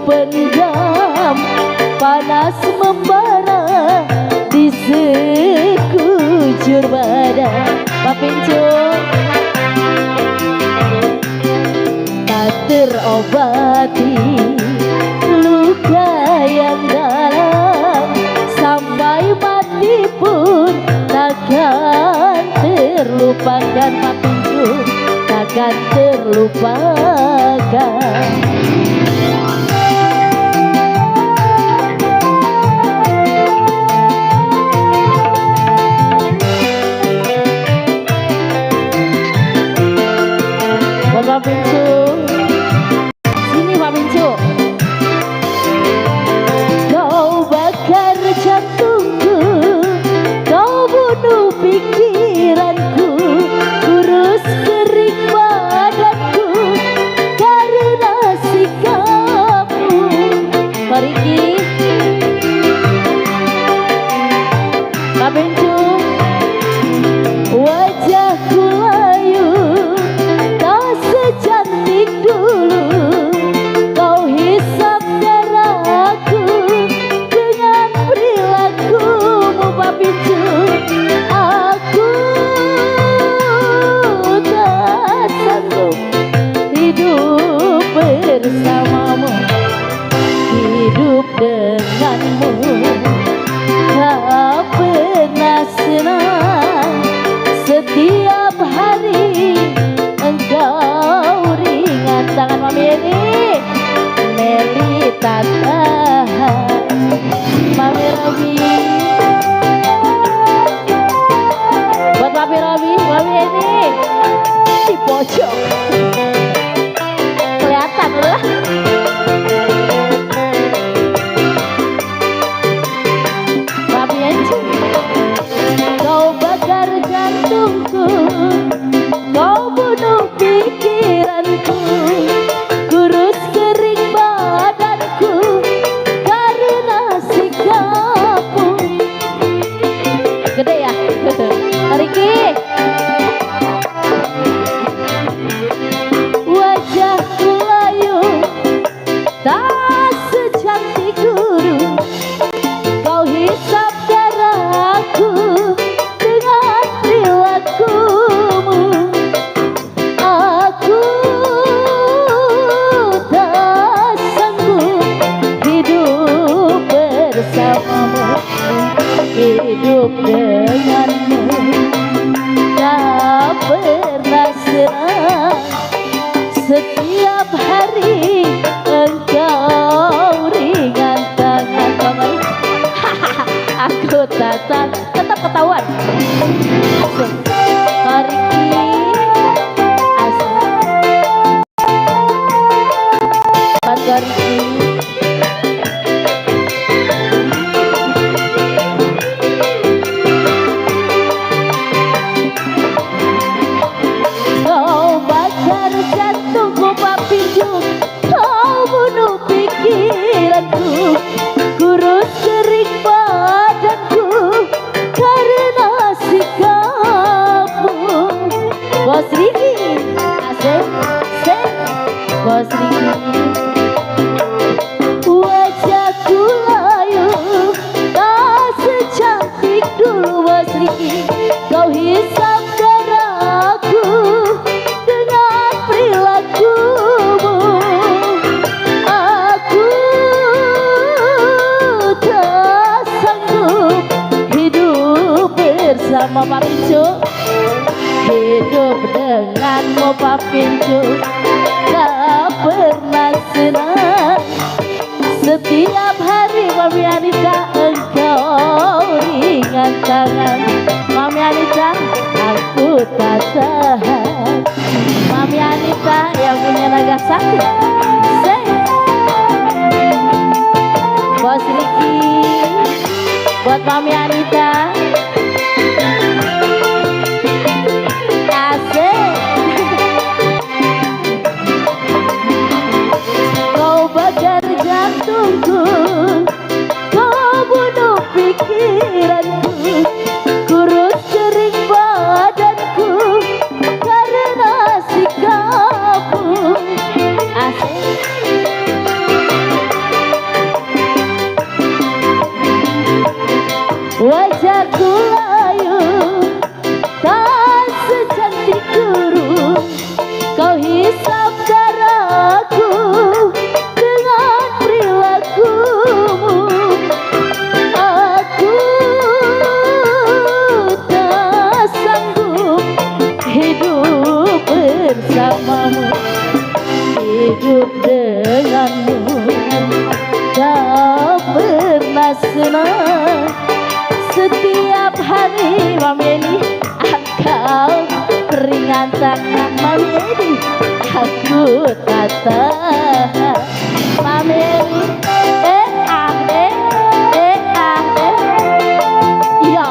pendam, panas membara di sekujur badan. Pak Pincu tak terobati luka yang dalam, sampai mati pun takkan terlupakan. Pak Pincu takkan terlupakan. Pak Pincu, sini Pak Pincu. Kau bakar jantungku, kau bunuh pikiranku, kurus kering badanku karena sikapmu. Pak Riki, Pak Pincu, wajahku layu secantik dulu, kau hisap darahku dengan perilakumu. Pak Pincu, aku tak sanggup hidup bersamamu, hidup denganmu tak pernah senang. Setiap hari engkau ringan tangan. Mami ini Meli Tata, Mami Robi, buat Mami Robi. Mami ini di pojok kelihatan lah. Mami Enci, kau bakar jantungku, kau bunuh pikiranku, kurus kering badanku karena sikapmu. Gede ya? Riki, wajahku layu tak secantik dulu, kau hisap darahku dengan perilakumu. Aku tak sanggup hidup bersamamu, hidup denganmu tak pernah senang. Setiap hari engkau ringan tangan. Aku tetap ketahuan. Hari ini kau bakar jantungku, Pak Pincu, kau bunuh pikiranku, kurus kering badanku karena sikapmu. Bos Riki, asik, Bos Riki. Wajahku layu tak secantik dulu, Bos Riki, kau hisap darahku dengan perilakumu. Aku tak sanggup hidup bersama. Pak Pincu, hidup denganmu Pak Pincu tak pernah senang. Setiap hari Mami Anita engkau ringan tangan. Mami Anita, aku tak tahan. Mami Anita yang punya naga sakti. Bos Riki, buat Mami Anita. Asik. Kau bakar jantungku, kau bunuh pikiranku, kurus kering badanku karena sikapmu. Asik. Setiap hari Mami Eni engkau ringan tangan Mami Eni, aku tak tahan Mami Eni. Ya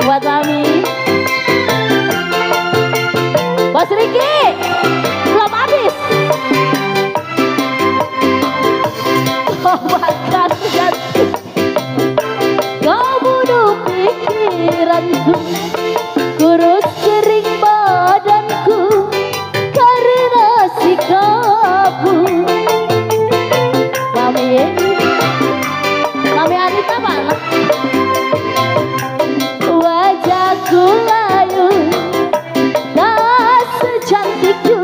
buat Mami. Bos Riki belum habis. Bahkan kau bunuh pikiranku, kurus kering badanku karena sikapmu. Mami Anita mana? Wajahku layu tak secantikku,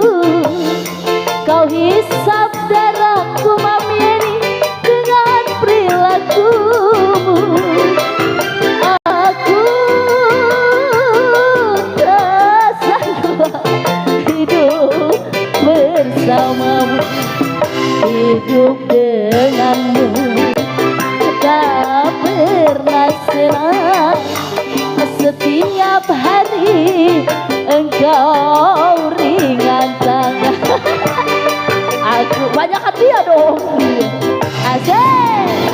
kau hisap darahku Mami Eni dengan perilakumu. Aku tak sanggup hidup bersamamu, hidup denganmu tak pernah senang. Setiap hari engkau ringan tangan. Aku banyak hadiah dong. Asik.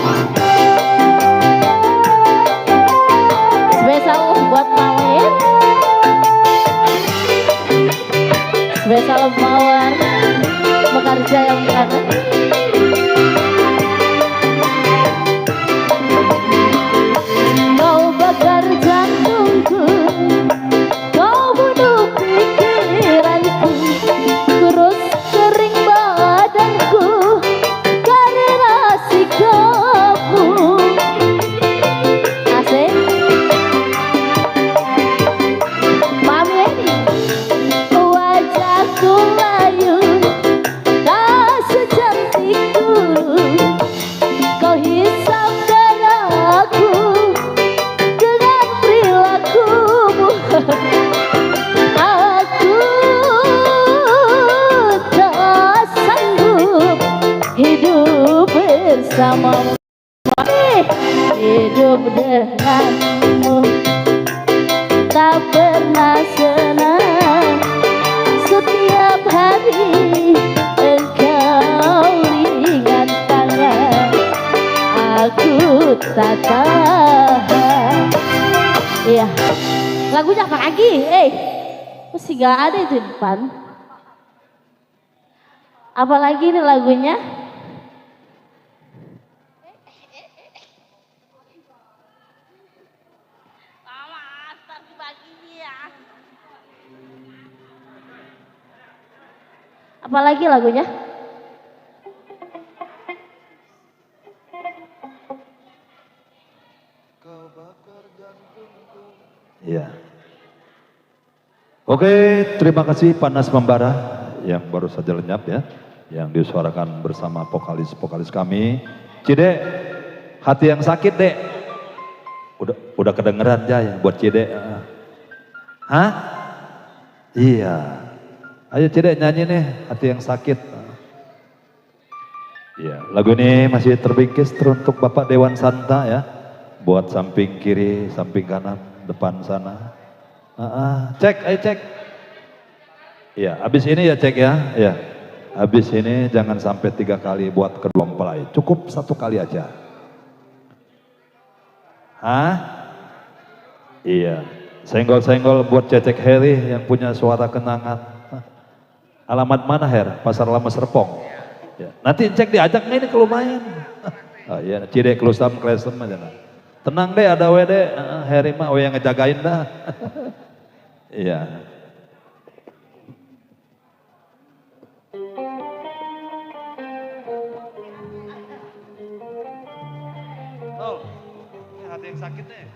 Spesial buat Mawar. Spesial Mawar bekerja yang kangen. Kau bakar jantungku, kau bunuh pikiranku, kurus kering badanku karena sikapmu. Asik. Mami Eni, wajahku layu tak secantikku, kau hisap darahku dengan perilakumu. Aku tak sanggup hidup bersamamu, hidup denganmu tak pernah senang. Setiap hari engkau ringan tangan, aku tak tahan. Iya, lagunya apa lagi? Masih gak ada itu di depan. Apalagi ini lagunya? Apalagi lagunya? Iya. Oke, terima kasih Panas Membara yang baru saja lenyap ya, yang disuarakan bersama vokalis kami. Cide, hati yang sakit dek. Udah kedengeran ya buat Cide. Hah? Iya. Ayo Cide nyanyi nih, hati yang sakit. Iya, lagu ini masih terbingkis teruntuk Bapak Dewan Santa ya. Buat samping kiri, samping kanan, depan sana. Cek, ayo cek. Iya, habis ini ya cek ya. Iya, habis ini jangan sampai 3 kali buat kedua mempelai. Cukup 1 kali aja. Hah? Iya, senggol-senggol buat Cecek Heri yang punya suara kenangan. Alamat mana Her? Pasar Lama Serpong. Ya. Nanti cek diajak nih ke lumayan. Oh iya, Cide kelusam klesem aja. Tenang deh, ada wede, Heri mah yang ngejagain dah. Iya. Oh, ini hati yang sakit nih.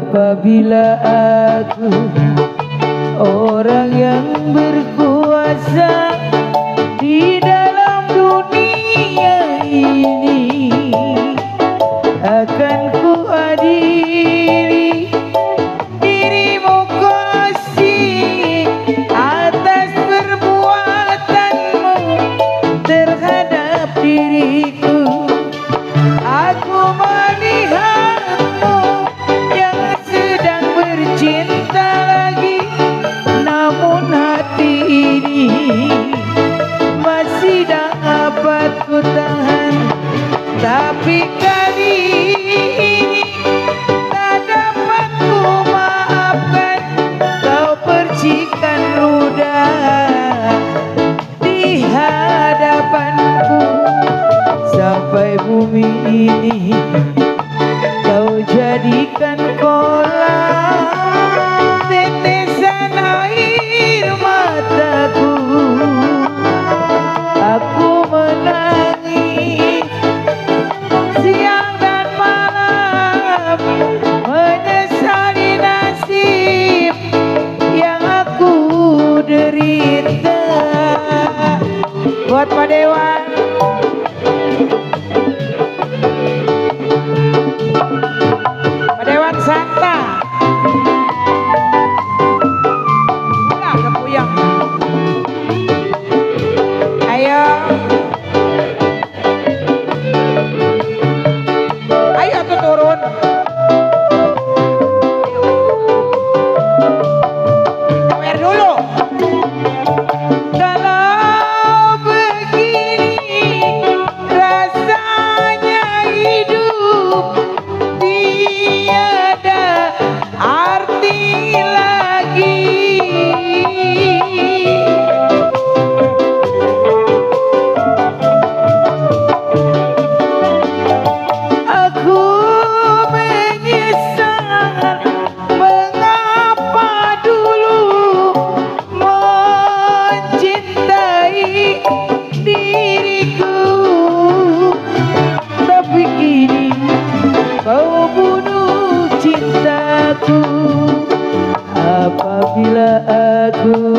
Apabila aku orang yang berkuasa di dalam dunia ini, akan ku adili dirimu kasih atas perbuatanmu terhadap diriku. Aku melihatmu yang sedang bercinta lagi, namun hati ini masih dapat ku tahan. Tapi kali ini tak dapat ku maafkan, kau percikan ludah di hadapanku. Sampai bumi ini kau jadikan kolam tetesan air mataku. Aku menangis siang dan malam, menyesali nasib yang aku derita. Buat Pak Dewan, Pak Dewan Santa. Nah, udah puyang. Ayo. Ayo tuh turun. Awer dulu. Kalau begini rasanya hidup, tiada arti lagi. Aku menyesal mengapa dulu mencintai diriku, tapi kini kau bunuh cintaku. Apabila aku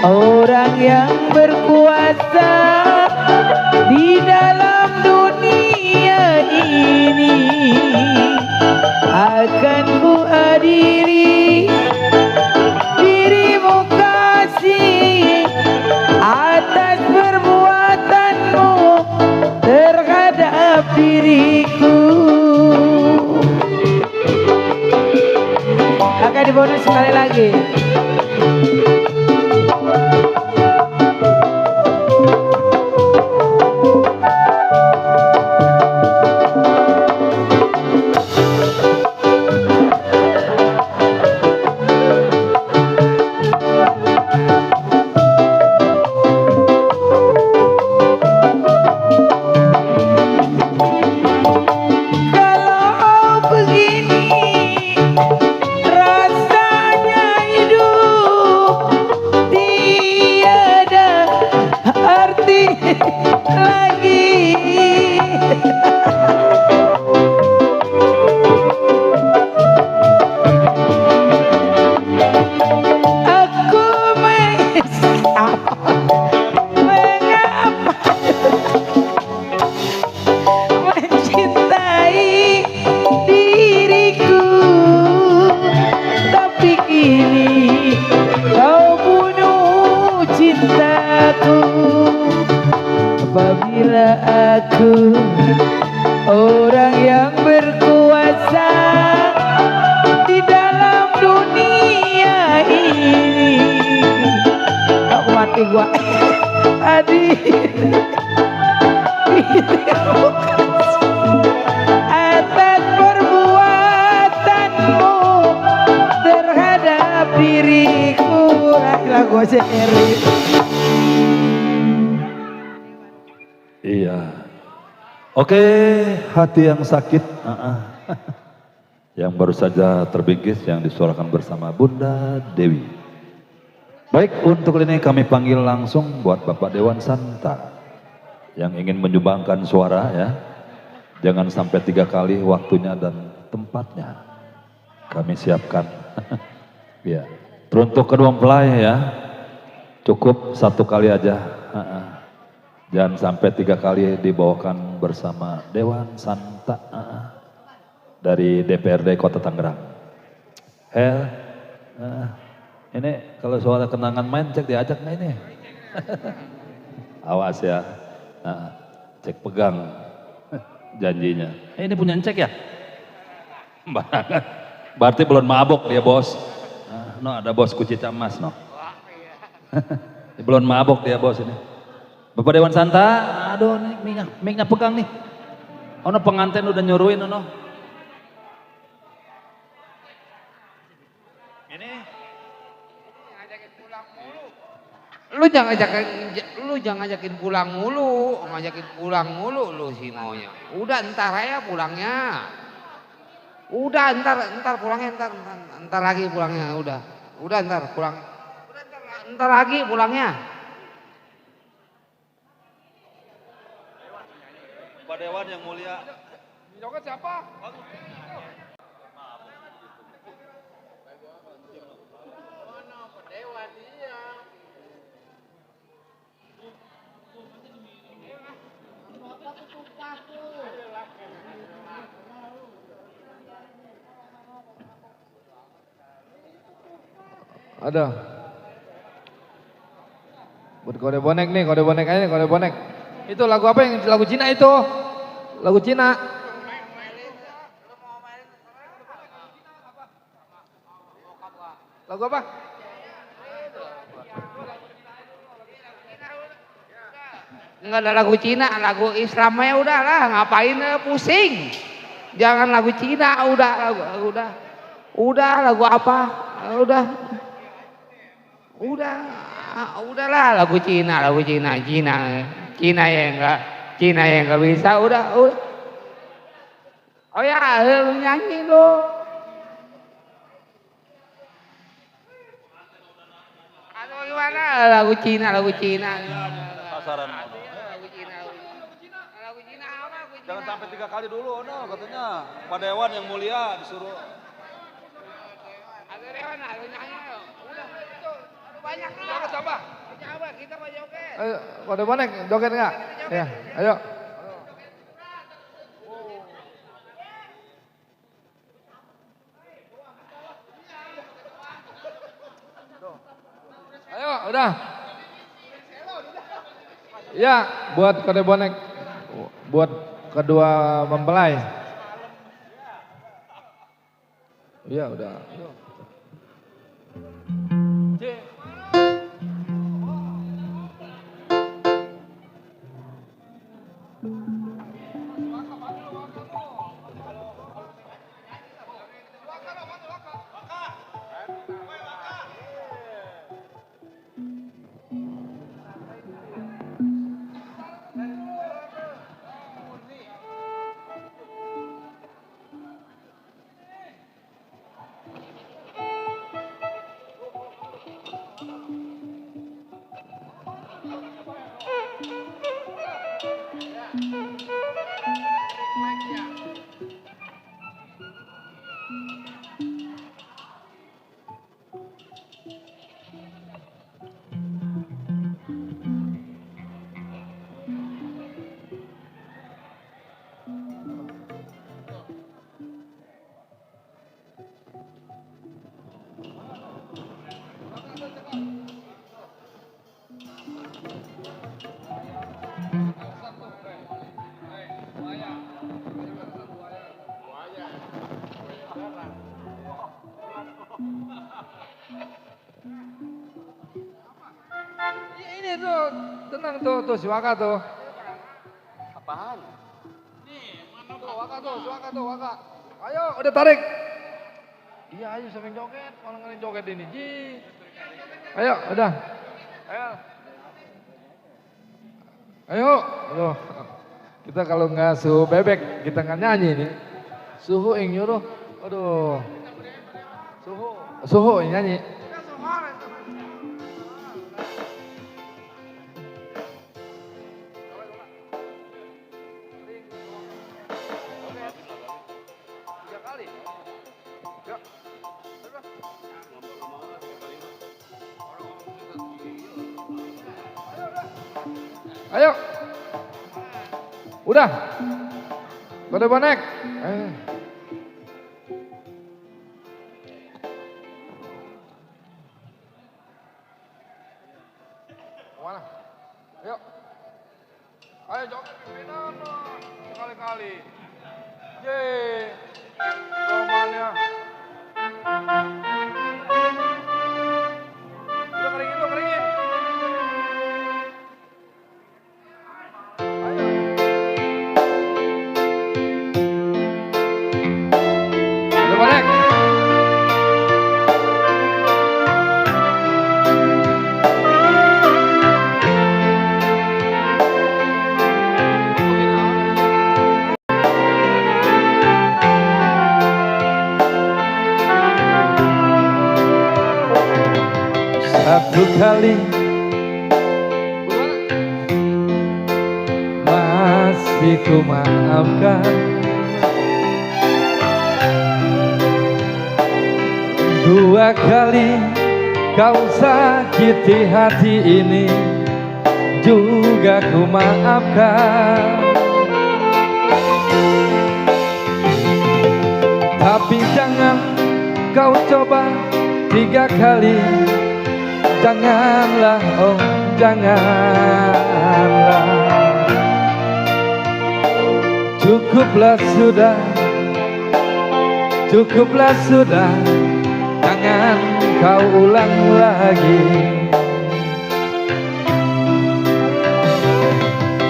orang yang berkuasa di dalam dunia ini, akan ku adili dirimu kasih atas perbuatanmu terhadap diriku. Akan dibonus sekali lagi. Kalau begini rasanya hidup, tiada arti lagi. Aku menyesal mengapa mencintai diriku, tapi kini kau bunuh cintaku. Apabila aku orang yang berkuasa di dalam dunia ini, aku mati gua. Adik atas perbuatanmu terhadap diriku. Lagu sendiri. Iya. Oke, hati yang sakit. Yang baru saja terbingkis yang disuarakan bersama Bunda Dewi. Baik, untuk ini kami panggil langsung buat Bapak Dewan Santa yang ingin menyumbangkan suara ya. Jangan sampai 3 kali waktunya dan tempatnya. kami siapkan. Ya. Teruntuk kedua mempelai ya, cukup satu kali aja. Jangan sampai 3 kali dibawakan bersama Dewan Santa dari DPRD Kota Tangerang. Ini kalau suara kenangan main cek diajak nggak ini? Awas ya, cek pegang janjinya. Ini punya cek ya? Berarti belum mabok dia bos. No ada bos kuci camas no. Belum mabok dia bos ini. Bapak Dewan Santa, aduh nih mic-nya pegang nih. Ono pengantin udah nyuruhin ono. Ini Lu jangan ngajakin pulang mulu, ngajakin pulang mulu lu sih maunya. Udah ntar aja pulangnya. Udah ntar pulangnya ntar lagi pulangnya udah. Udah ntar pulang. Ntar lagi pulangnya. Pak Dewan yang mulia. Joget siapa? Ada. Buat kode bonek nih, kode bonek aja nih, kode bonek. Itu lagu apa yang lagu Cina itu? Lagu Cina. Lagu apa? Enggak ada lagu Cina, lagu Islamnya udah lah, ngapain pusing. Jangan lagu Cina, udah lagu apa? Udahlah lagu Cina yang enggak bisa, udah. Oh ya, lu nyanyi lo. Atau gimana lagu Cina? Pasaran. Lagu Cina apa? Jangan sampai 3 kali dulu, no, katanya Pak Dewan yang mulia disuruh. Ada Dewan, lu nyanyi. Udah, itu banyak lah. Coba. Kita mau joget. Ayo, kode bonek, joget enggak? Ya, ayo. Ayo, udah. Ya, buat kode bonek. Buat kedua mempelai. Iya, udah. Ini tuh, tenang tuh Siwaka tuh. Apaan? Siwaka tuh, Waka. Ayo, udah tarik. Iya, ayo sambil joget, malah ngelain joget ini. Ayo, udah. Ayo. Aduh. Kita kalau nggak suhu bebek, kita nggak nyanyi nih. Suhu yang nyuruh. Aduh. Suhu yang nyanyi. Tiga kali. Ayo. Udah. Kode bonek. Mana? Ayo. Ayo joget pimpinan. Sekali-kali. Yeay. Romannya. Udah keringin, udah keringin. Ayo. Udah bonek. Satu kali masih ku maafkan, dua kali kau sakiti hati ini juga ku maafkan. Tapi jangan kau coba tiga kali. Janganlah, oh janganlah. Cukuplah sudah, cukuplah sudah. Jangan kau ulang lagi.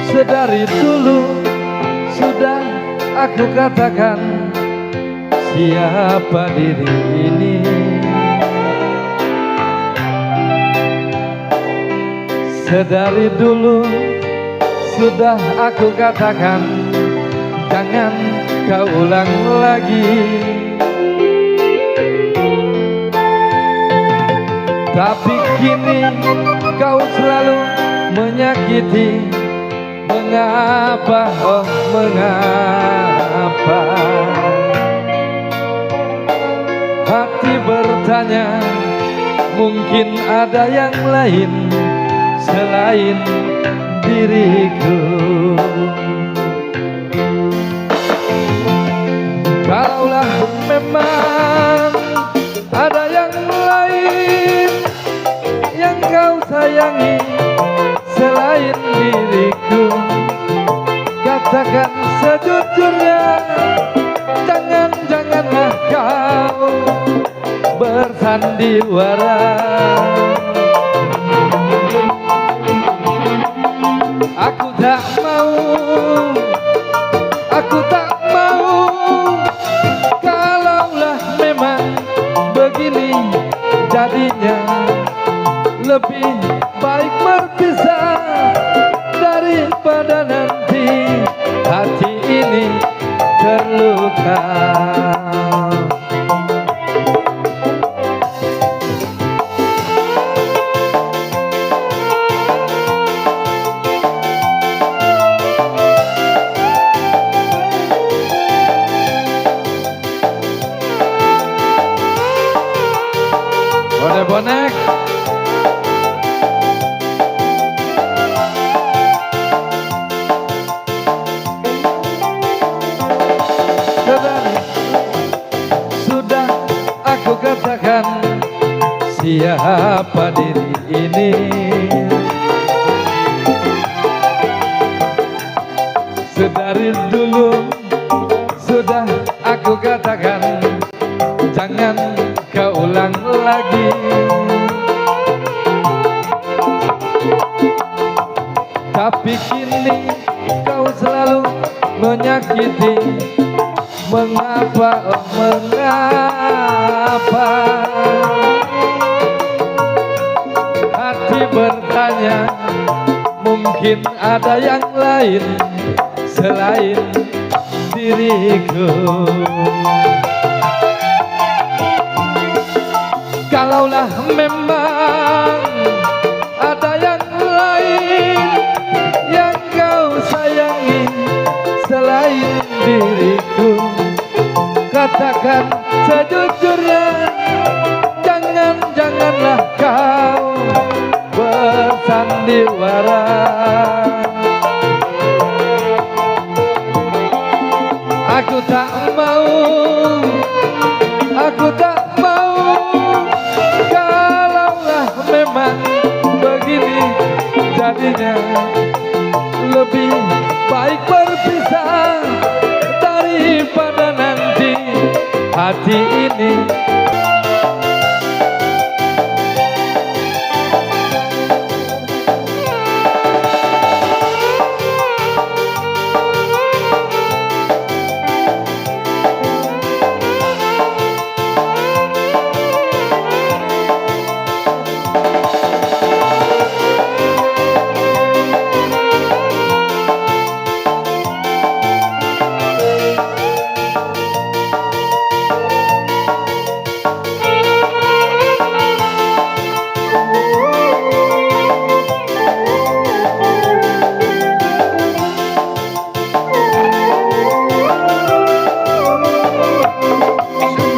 Sedari dulu sudah aku katakan siapa diri ini. Sedari dulu sudah aku katakan jangan kau ulang lagi. Tapi kini kau selalu menyakiti. Mengapa, oh mengapa? Hati bertanya, mungkin ada yang lain selain diriku. Kalaulah memang ada yang lain yang kau sayangi selain diriku, katakan sejujurnya. Janganlah kau bersandiwara. Aku tak mau, kalaulah memang begini jadinya. Lebih baik berpisah daripada nanti hati ini terluka. Bonek. Sudah aku katakan siapa diri ini. Sedari dulu sudah aku katakan jangan kau ulang lagi. Tapi kini kau selalu menyakiti. Mengapa, oh mengapa? Hati bertanya, mungkin ada yang lain selain diriku. Kalaulah memang ada yang lain yang kau sayangi selain diriku, katakan sejujurnya. Janganlah kau bersandiwara. Sesungguhnya lebih baik berpisah daripada nanti hati ini.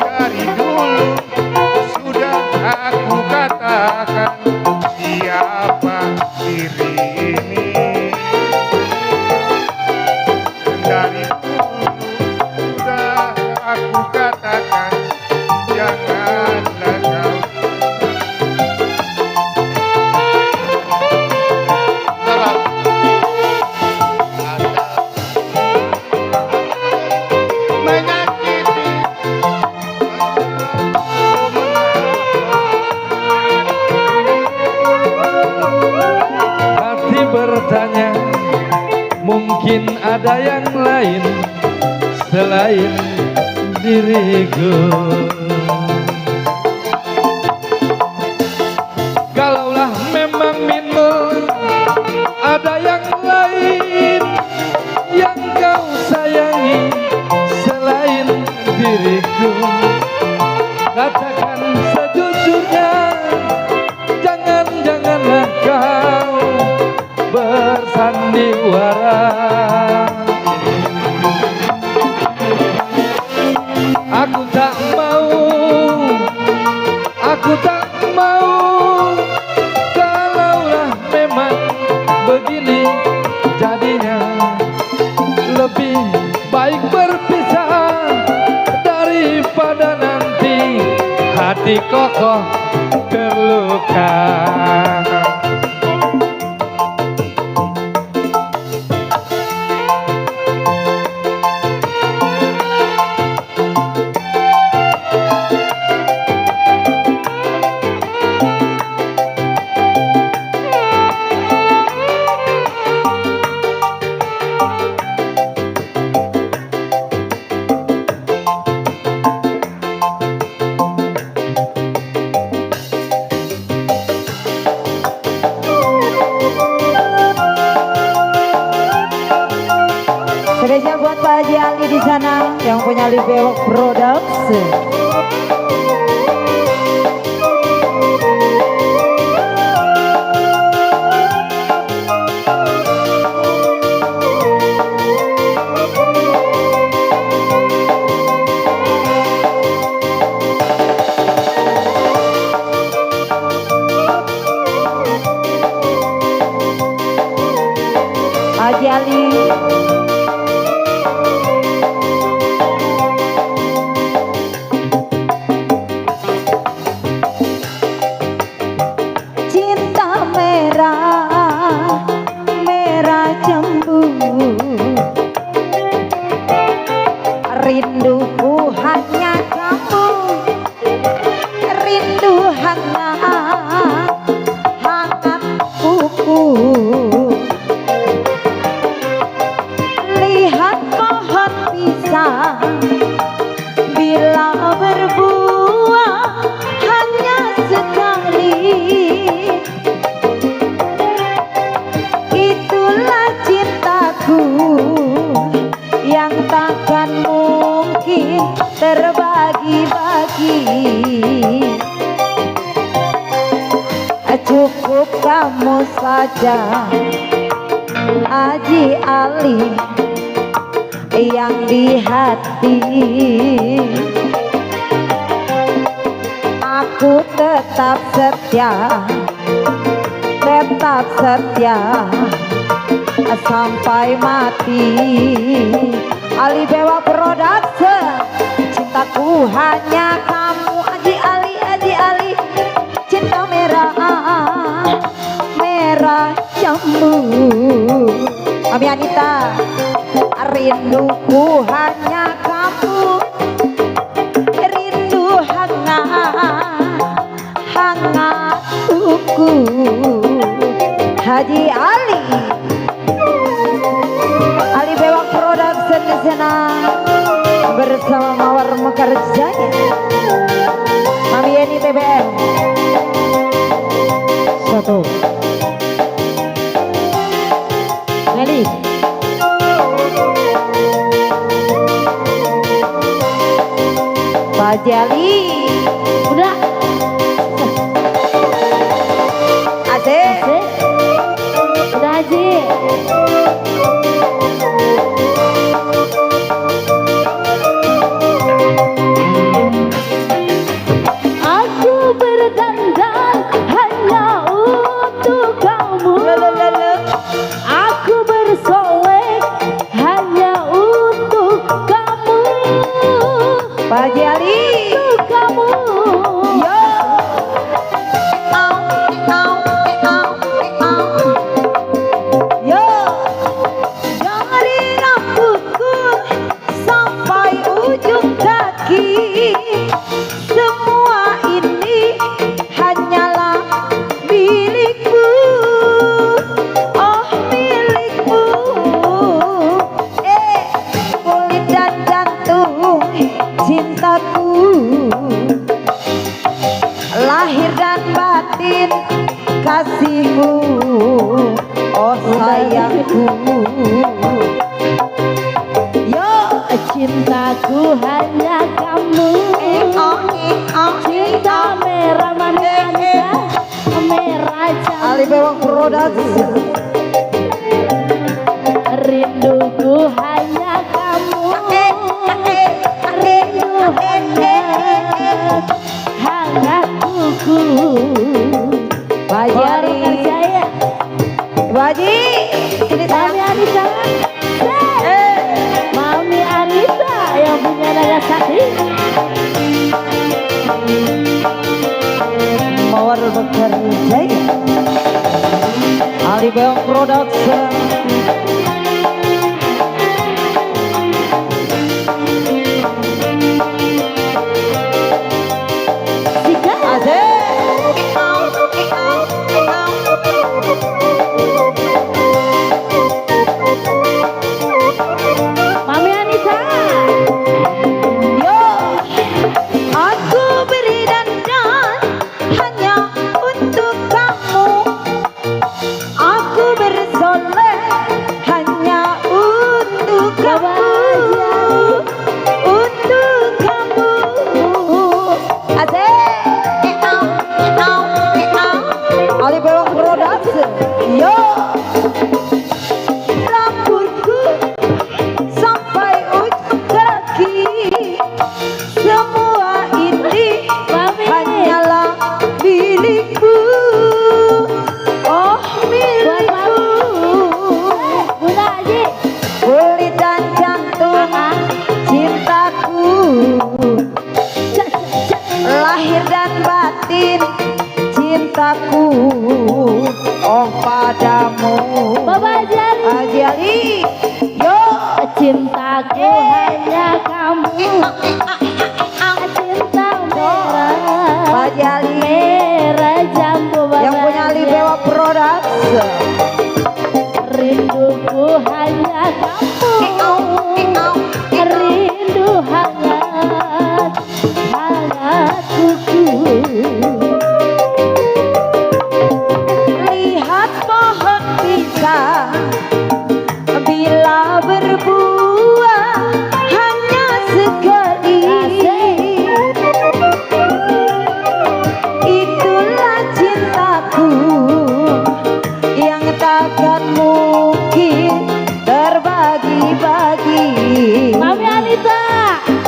Dari dulu sudah aku katakan siapa diri ini. Dari dulu sudah aku katakan janganlah kau menyakiti. Hati bertanya, mungkin ada yang lain selain diriku. Kalaulah memang minul ada yang lain yang kau sayangi selain diriku, katakan sejujurnya, janganlah kau bersandiwara. Aku tak mau, kalaulah memang begini jadinya. Lebih baik berpisah daripada nanti hati kokoh terluka. Spesial buat Pak Haji Ali di sana yang punya Libewok Products. Haji Ali. Cinta merah, merah cembu, rinduku hanya kamu, rindu hangat, hangat kuku. Lihat pohon pisang, bila berbuah hanya sekali. Itulah cintaku yang takkan mungkin terbagi-bagi. Cukup kamu saja, Haji Ali, yang di hati. Aku tetap setia sampai mati. Ali Bewok Production, cintaku hanya kamu. Haji Ali, cinta merah, merah jambu. Anita. Rinduku hanya kamu, rindu hangat tuku. Haji Ali Bewak Production di sana bersama Mawar Mekarjanya, Mami Yeni TBM. Satu. Nelly. Pak Jali. Udah. Asik. Udah Haji. Aku berdandan hanya untuk kamu. Aku bersolek hanya untuk kamu. Pak Jali. Untuk kamu. Yo. Yo. Dari rambutku sampai ujung kaki, semua ini hanyalah milikmu. Oh milikmu. Kulit dan jantung cintaku, lahir dan batin kasihmu. Oh sayangku. Yo. Cintaku hanya kamu. Cinta merah manisnya, merah Ali Bewak Production. rinduku hanya kamu. Rindu hangat kuku. Pak Jali. Percaya Ibu Haji. Sini Mami sayang. Anita. Mami Anita yang punya Nagasaki. Mawar Mekarjanya, Ali Bewak Production. Sika. Mami Anita. Yo, aku beri dandan hanya untuk kamu. Aku bersolek hanya untuk kamu. Untuk kamu. Asik. Ali Bewak Production. Yo. Rambutku sampai ujung kaki, semua ini Mami. hanyalah milikku. Oh milikku. Bunda Haji. Kulit dan jantung cintaku, lahir dan batin cintaku. Oh padamu. Bapak Jali. Haji Ali. Yo. Cintaku hanya kamu. Cinta merah. Pak Jali. Merah jambu Yang punya Ali Bewak Production. rinduku hanya kamu. Rindu hangat kuku. Lihat pohon pisang bila berbuah hanya sekali. Itulah cintaku yang takkan mungkin terbagi-bagi. Mami Anita.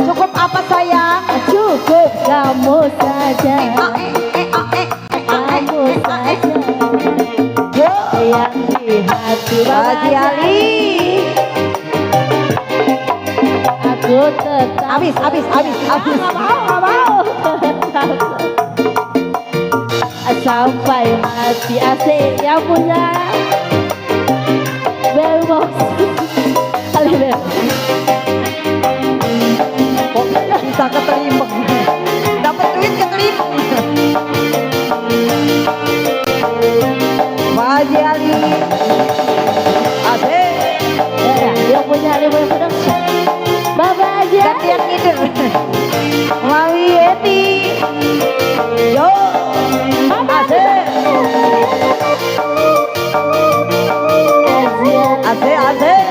Cukup apa sayang? Cukup kamu saja. Kamu saja Yo. yang di hati. Haji Ali. Aku tetap. Habis. Nggak mau. Sampai mati asik yang punya Bos. Ali Bewok. Kok bisa keterima? Dapat duit keterima. Pak Haji Ali. Asik. Ya, yang punya Ali Bewok Production. Bapak aja. Gantian ngider. Mami Yeti. Yo. Asik. Asik, asik.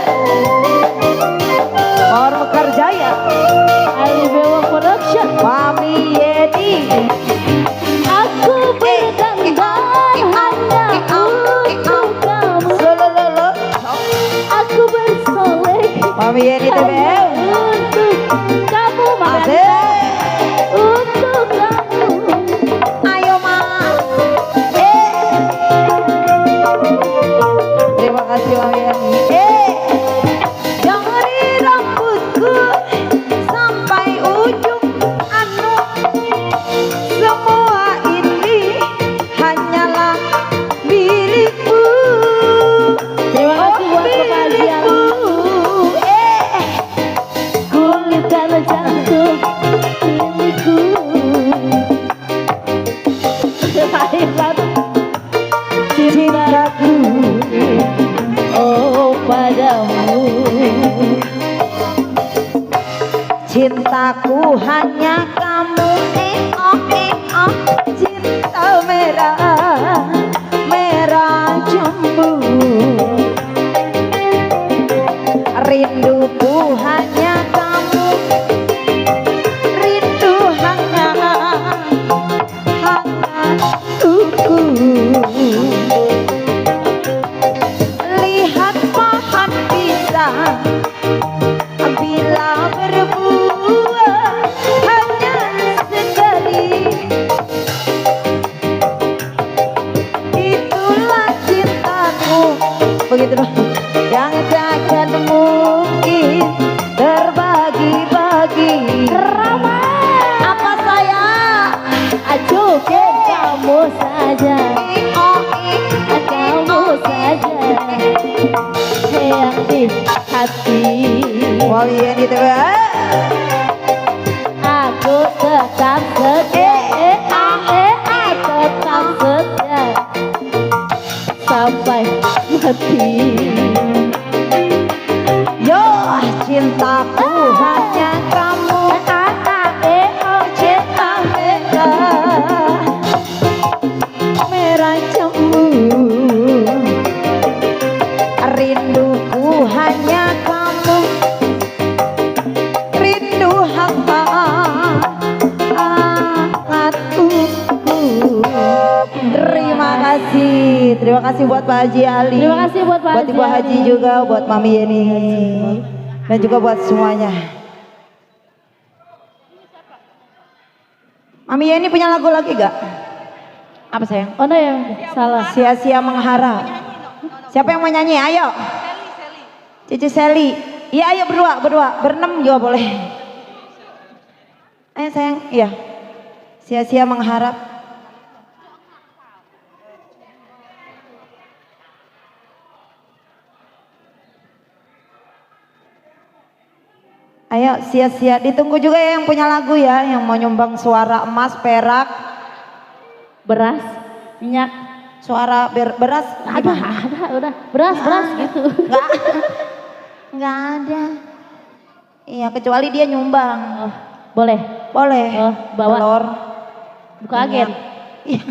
Mawar Mekarjaya. Ali Bewok Production. Mami Yeti. Aku berdandan hanya untuk kamu. Lolo. Aku bersolek Mami Yeti TBL. untuk kamu, Mama. Asik. Untuk kamu. Ayo mas. Terima kasih Mami Yeti. Jangri rambutku sampai ujung anu. Semua ini hanyalah milikku. Terima kasih buat Bapak Haji Ali. Kulit dan jantung milikku. Baiklah, cintaku, oh padamu. Cintaku hanya kamu, cinta merah, merah jambu. Rinduku hanya kamu, rindu hangat, hangatku. Lihat pohon pisang bila berbuah hanya sekali. Itulah cintaku. Begitu dong. Yang takkan mungkin terbagi-bagi. Rama, Apa saya? acuhkan kamu saja, kamu saja yang di hati. Wow, iya nih tuh. Aku tetap setia, tetap setia sampai mati. Yo, cintaku hanya kamu. Cinta merah, merah jambu. Rinduku hanya kamu, rindu hangatku. Terima kasih buat Pak Haji Ali. Terima kasih buat Pak Haji Ibu Haji Ali. juga, buat Mami Yeni, dan juga buat semuanya. Mami Yeni punya lagu lagi gak? Apa sayang? Oh no, yang salah. Sia-sia mengharap. Siapa yang mau nyanyi? Ayo. Cici Seli. Iya ayo berdua, berenam juga boleh. Ayo sayang, iya. Sia-sia mengharap. Ayo sia-sia, ditunggu juga ya yang punya lagu ya, yang mau nyumbang suara emas, perak, Beras, minyak. suara beras. Ada, udah. Beras gitu. Enggak ada. Iya, kecuali dia nyumbang. Oh, boleh. Boleh. Oh, bawa. Telur. Buka agen. Iya.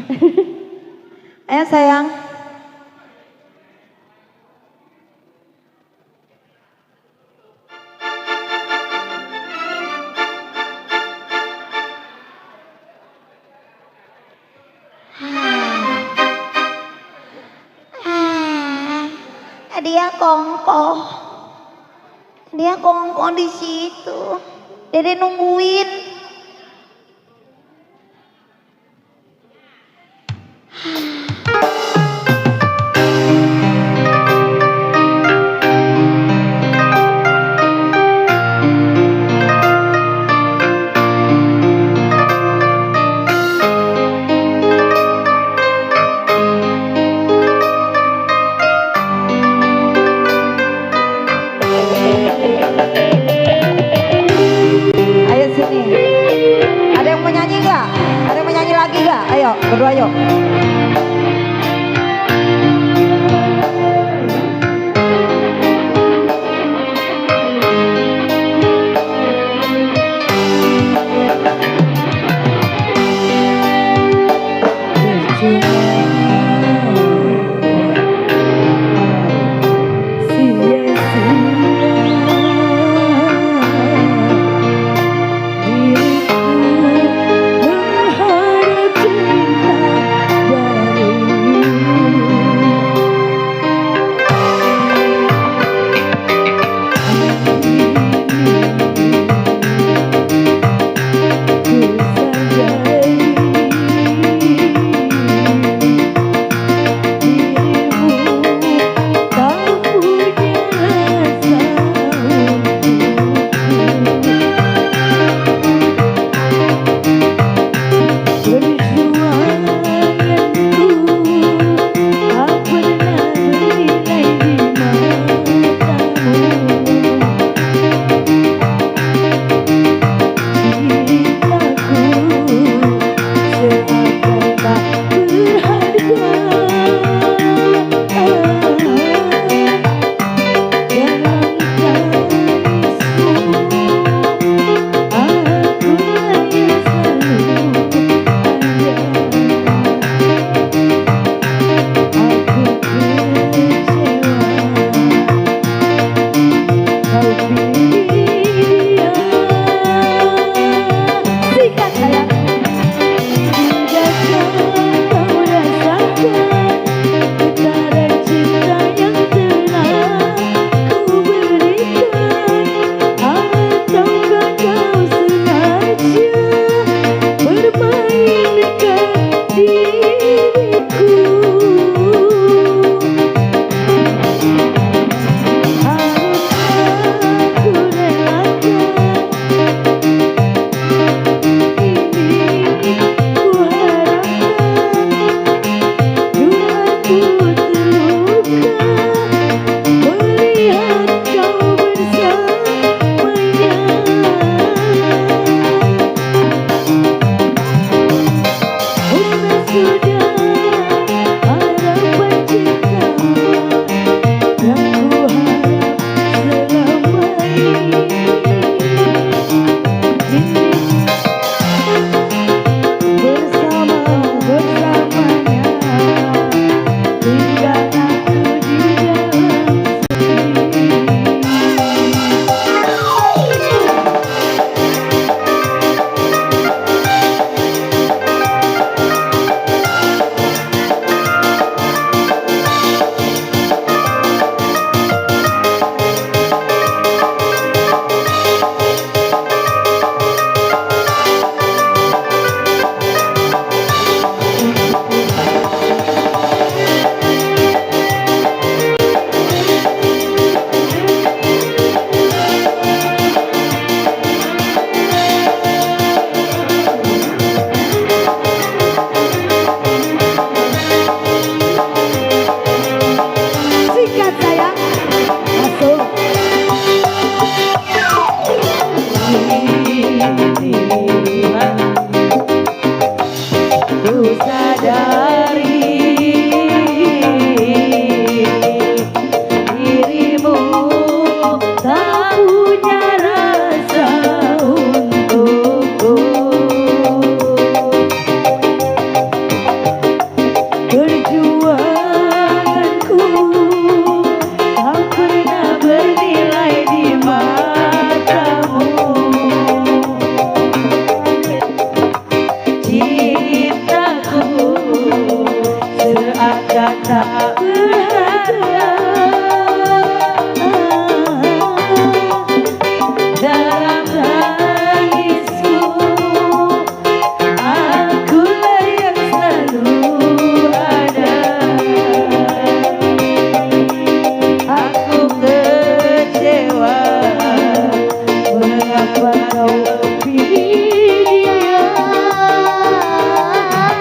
Ayo sayang. Dia kongko di situ. Dede nungguin. lagi gak? Ayo, berdua yuk.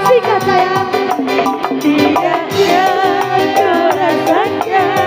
Sikat sayang, tidak dia kau rasakan.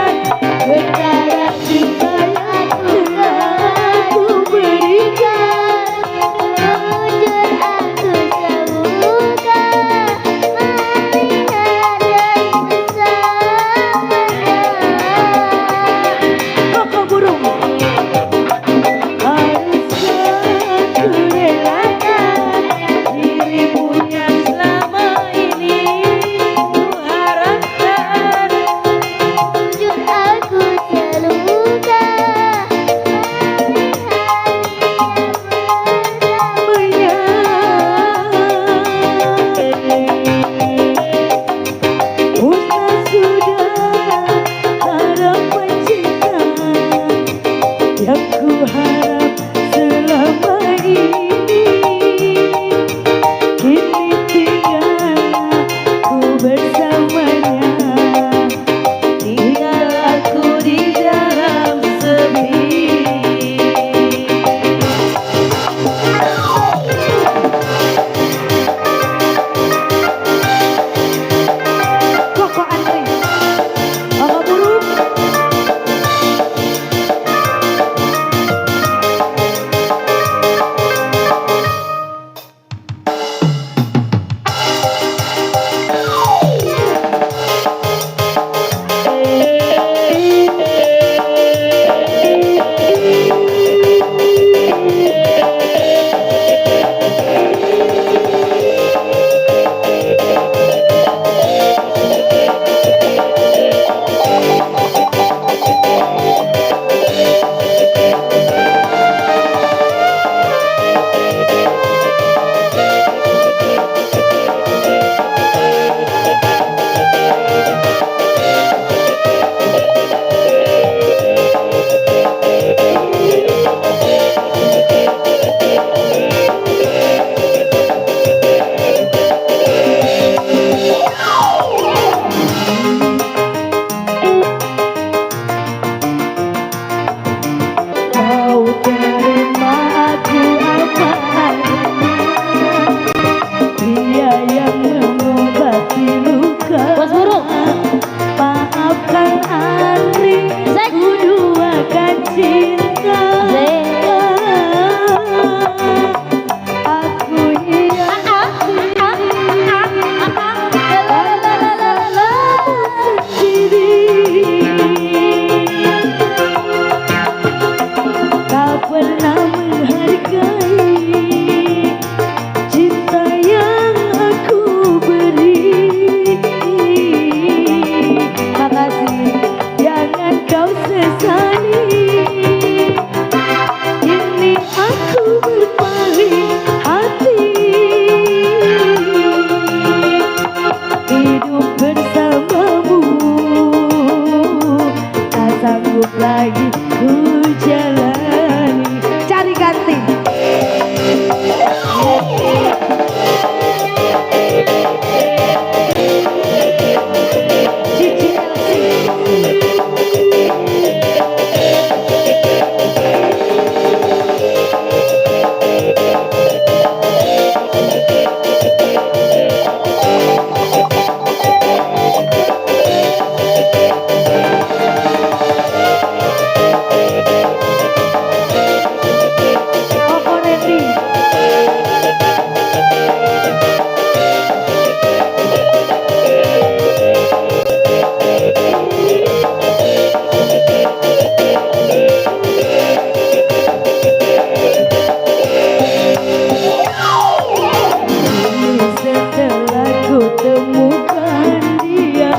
setelah ku temukan dia,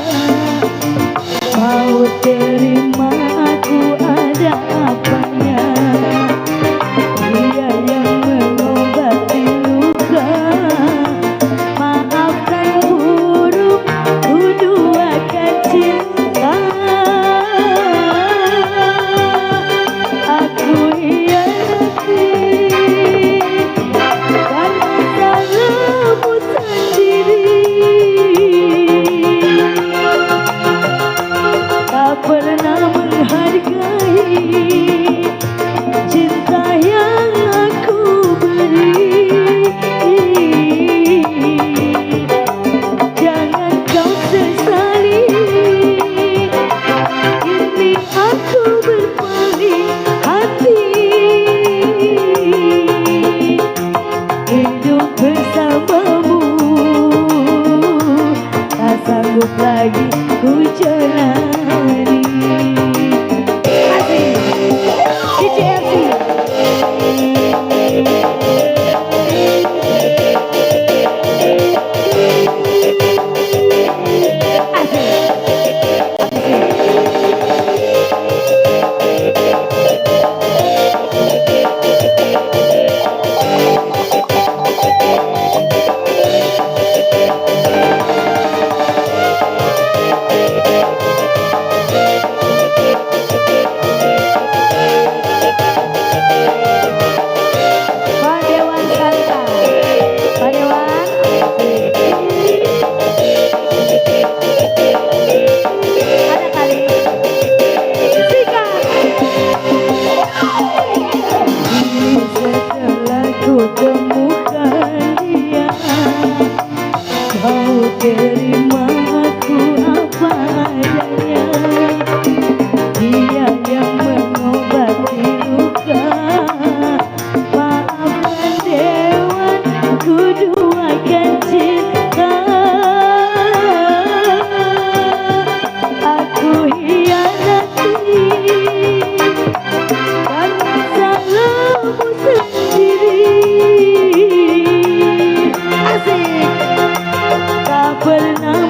mau terima aku ada apanya. Dia yang mengobati luka, maafkan buruk ku duakan cinta. Aku hianati karena salahmu sendiri, tak pernah menghargai cinta yang aku beri. Jangan kau sesali, kini aku berpaling hati. Hidup bersamamu tak sanggup lagi ku jalani. Asik, DJ Elsie. Pak Dewan Santa, Pak Dewan. Ada kali. Sikat. Setelah ku temukan dia, kau terima aku apa adanya. Dia yang mengobati luka, maafkan Dewan ku duakan cinta. Aku hianati karena salahmu sendiri. Asik, tak pernah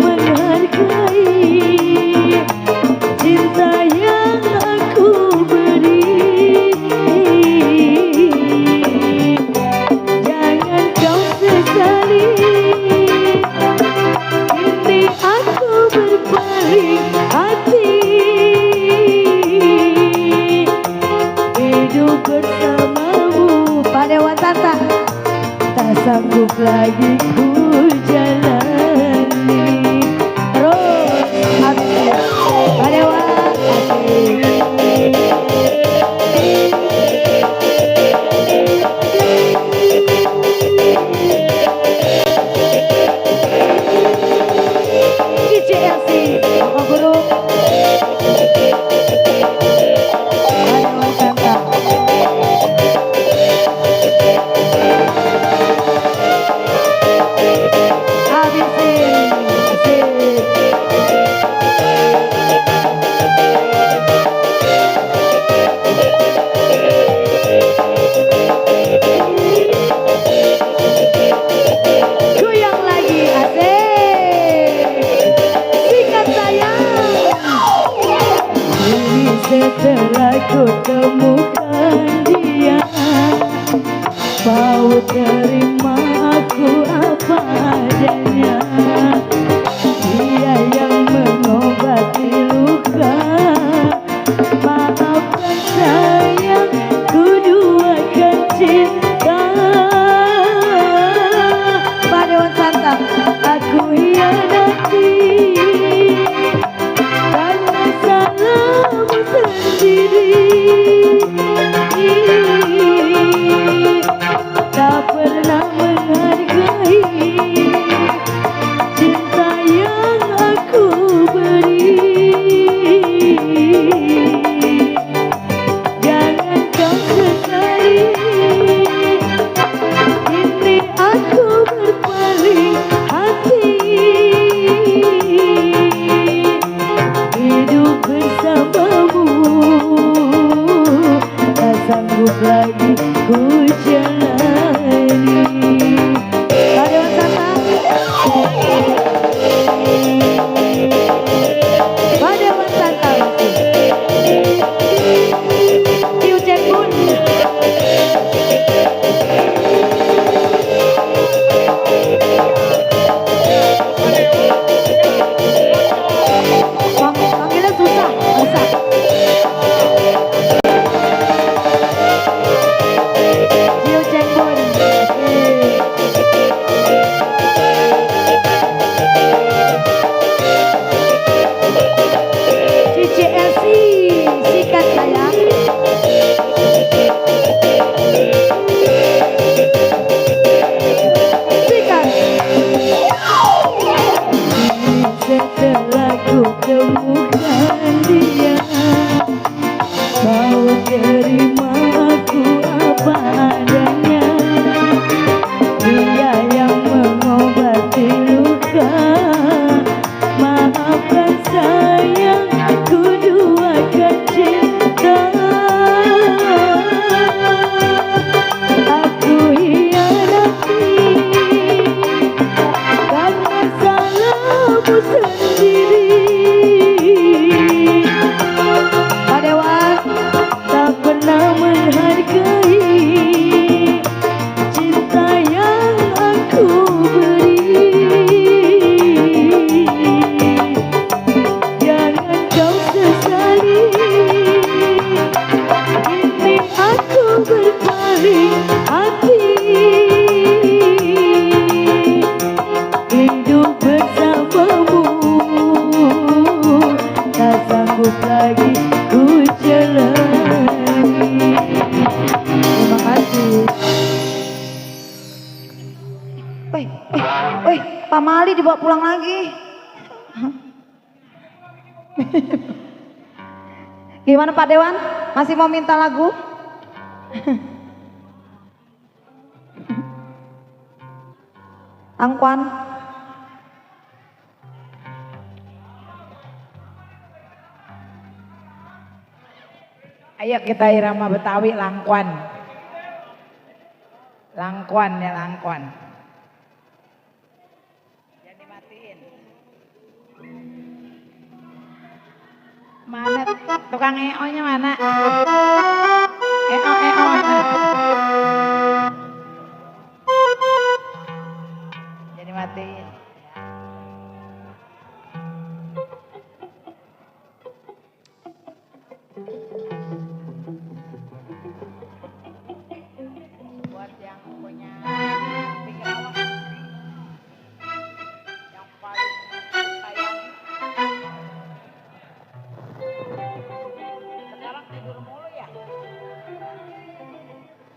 Pak Mali dibawa pulang lagi. Gimana Pak Dewan? Masih mau minta lagu? Angkuan. Ayo kita irama Betawi Langkuan. Langkuan ya Langkuan. Jangan dimatiin. Mana tukang EO-nya mana? EO. Jangan dimatiin. Buat yang punya pikir awak yang paling sayang sekarang tidur mulu ya,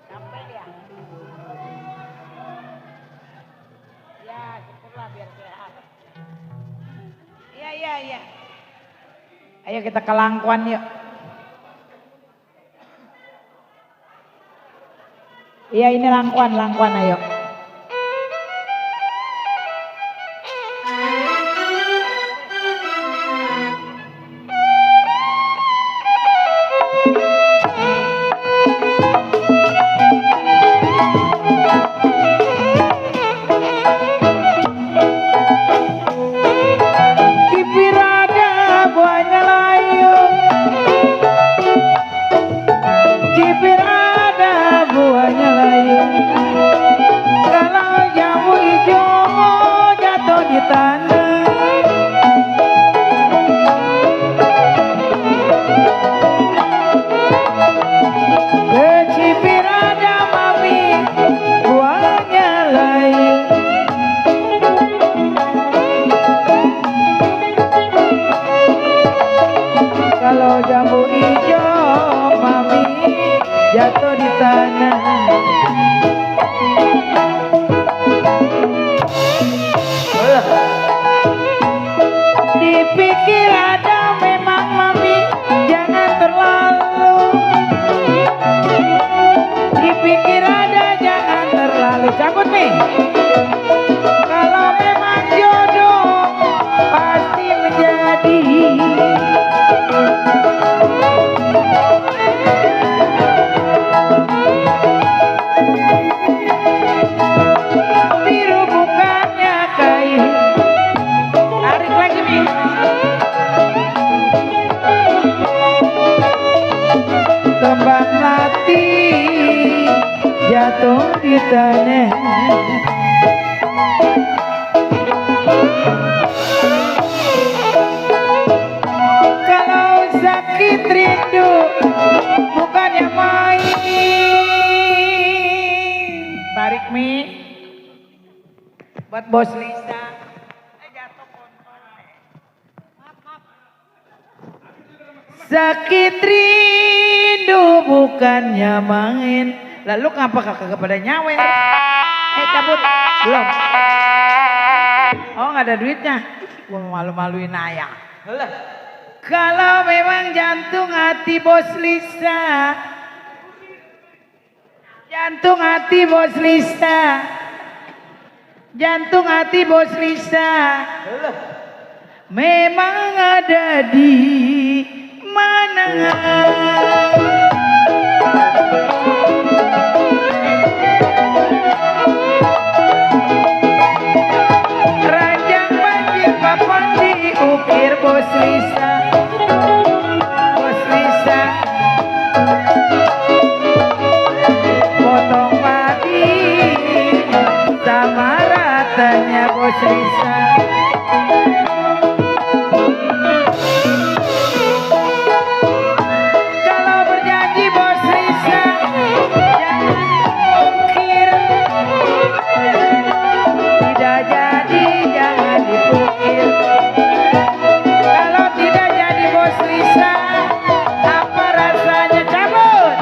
capek ya, ya syukurlah biar sehat. Iya ayo kita ke Langkuan yuk. Iya ini Langkuan ayo. Kipirada buahnya layu, kipirada buahnya layu. Kalau jambu hijau jatuh di tanah, kecipirada mami buahnya layu. Kalau jambu hijau mami jatuh di tanah. Dipikir ada memang mami jangan terlalu. Dipikir ada jangan terlalu. Cabut nih. Kalau memang jodoh pasti menjadi. Biru bukannya kain. Tarik lagi nih. Kembang melati jatuh di tanah. Kalau sakit rindu bukannya main. Tarik mi buat bos Lisa. Jatuh kontrol. Maaf. Sakit rindu bukannya main. Lalu ngapa kagak pada nyawer? Cabut. Belum. Oh nggak ada duitnya. Gua malu-maluin ayah. Kalau memang jantung hati bos Lisa, jantung hati bos Lisa, jantung hati bos Lisa, memang ada di mana? Ranjang banjir papan diukir bos Lisa, bos Lisa. Potong padi sama ratanya bos Lisa. Kalau berjanji bos Lisa jangan diukir. Tidak jadi jangan dipukir. Kalau tidak jadi bos Lisa, apa rasanya cabut?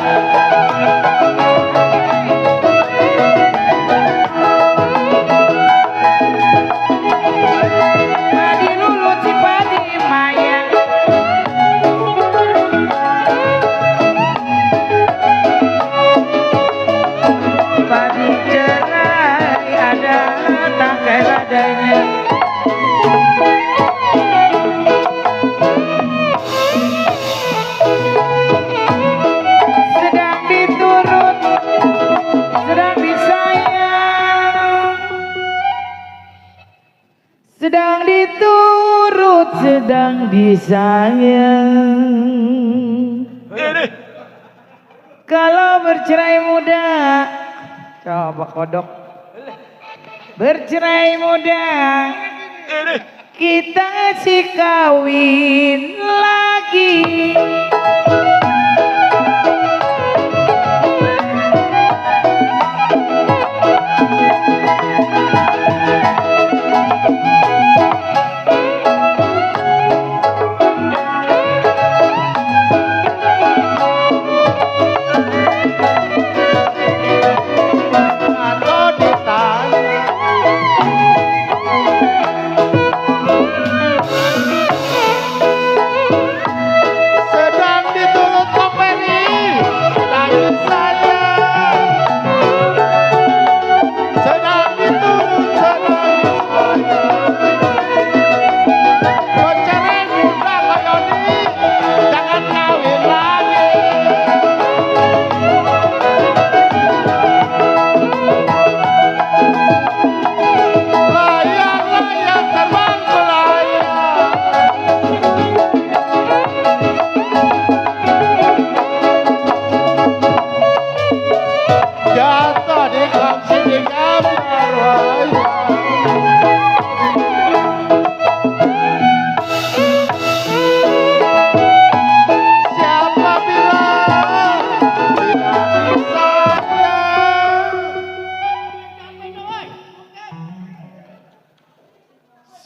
sedang diturut, sedang disayang. Kalau bercerai muda, coba kodok. Bercerai muda, kita sih kawin lagi.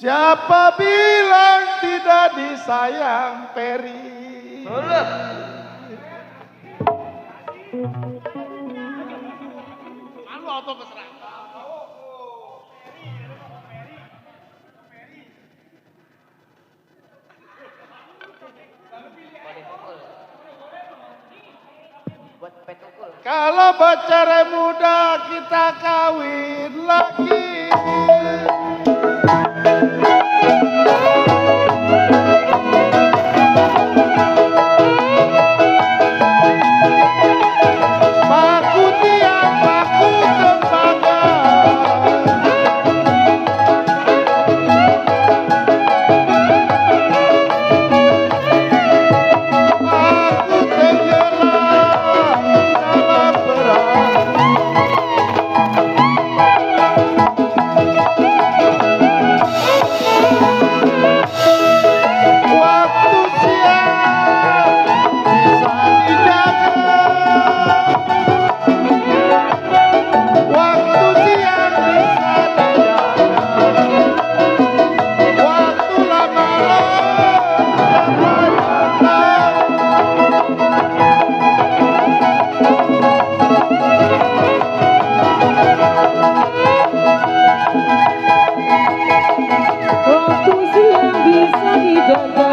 Siapa bilang tidak disayang Peri? Kalau bercerai muda kita kawin lagi. Baku tiang, baku tembaga. Baku tenggelam dalam perang. Waktu siang bisa dijaga. Waktu siang bisa dijaga. Waktu lama-lama Waktu siang bisa dijaga.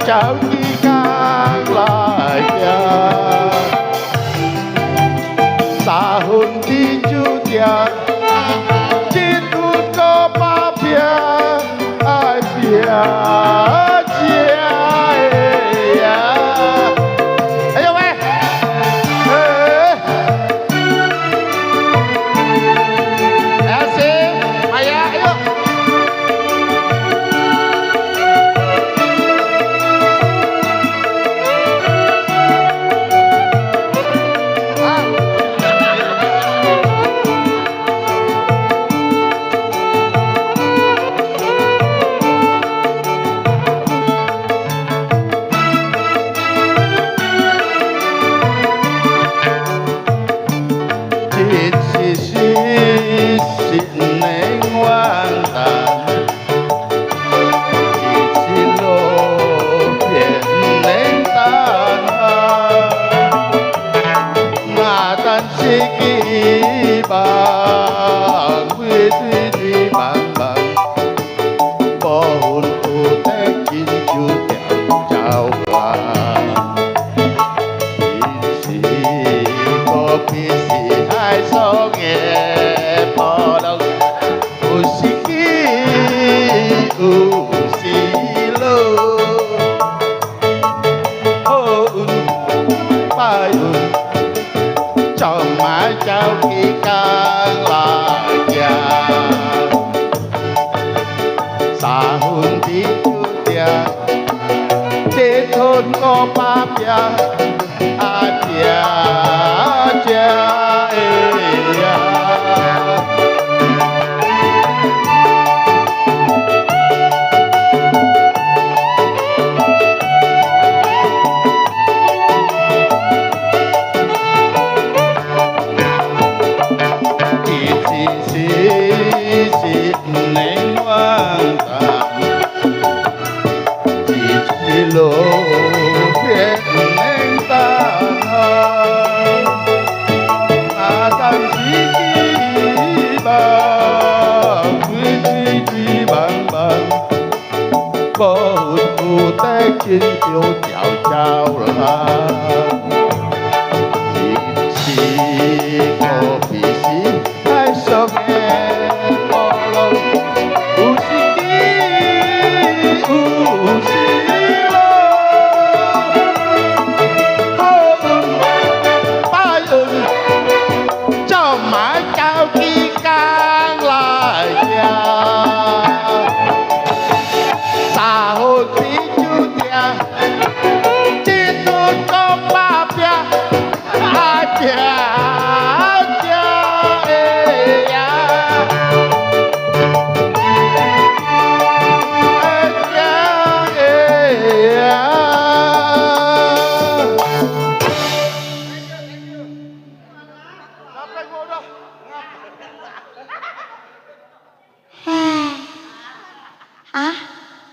chào chi càng lại xa hơn đi chú tiền trên тут có ba bia ai bia chia ayo weh asik Maya ayo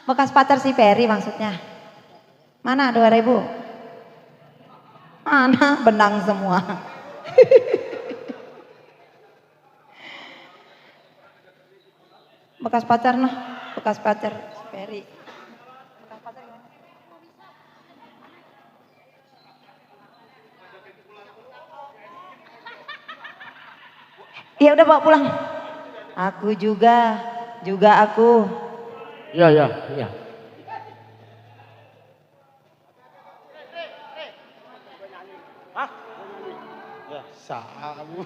Bekas pacar si Peri maksudnya. Mana 2000? Mana benang semua. Bekas pacar noh, bekas pacar si Ferry. Bekas pacar gimana? Iya udah bawa pulang. Aku juga aku. Iya, iya, iya. Hah? Ya, kamu.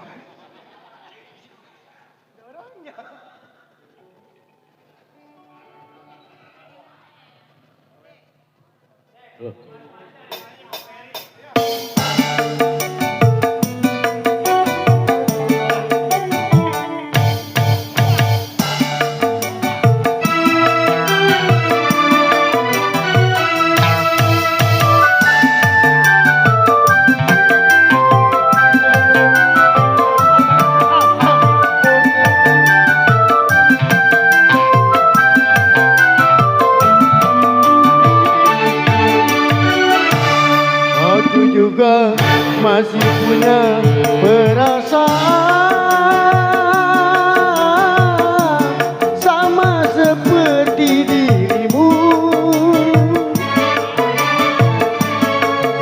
Aku juga masih punya perasaan sama seperti dirimu.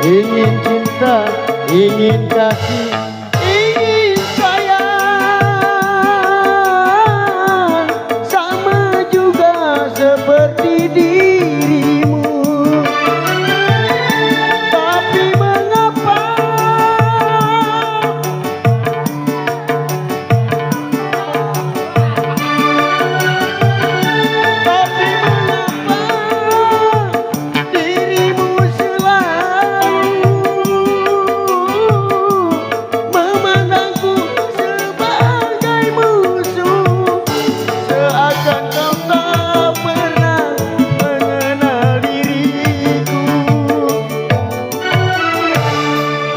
Ingin cinta, ingin kasih, ingin sayang sama juga seperti dirimu.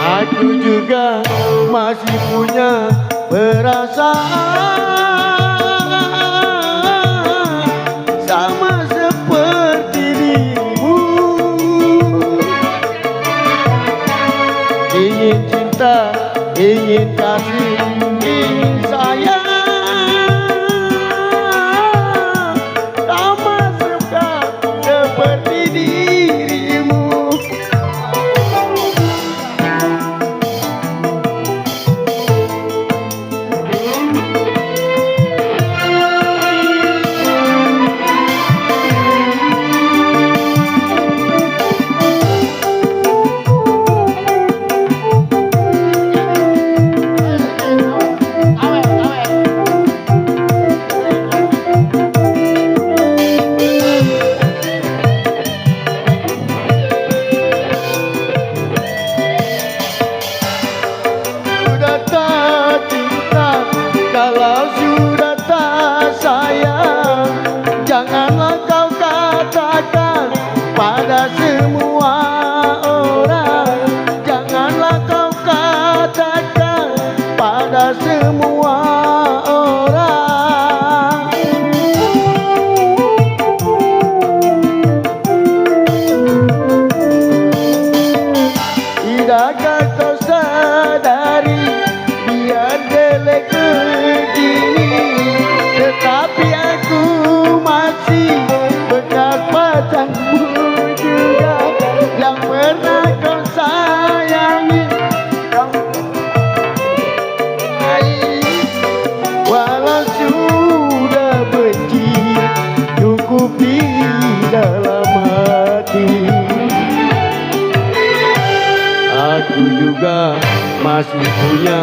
Aku juga masih punya perasaan sama seperti dirimu. Ingin cinta, ingin kasih, ingin sayang sama seperti dirimu. Kalau sudah tak sayang, janganlah kau katakan pada semua orang. Janganlah kau katakan pada semua orang. Tidakkah kau sadari biar jelek begini, tetapi aku masih bekas pacarmu juga, yang pernah kau sayangi, walau sudah benci cukup di dalam hati. Aku juga masih punya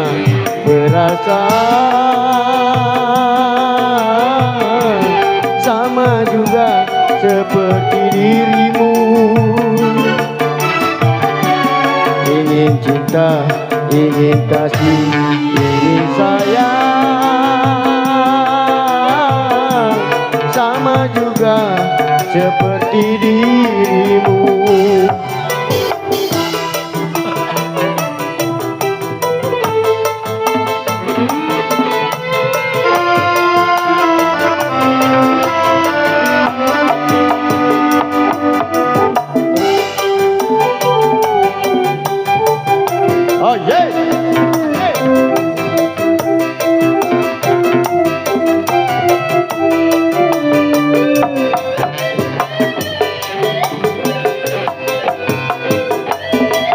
perasaan sama juga seperti dirimu. Ingin cinta, ingin kasih, ingin sayang sama juga seperti dirimu.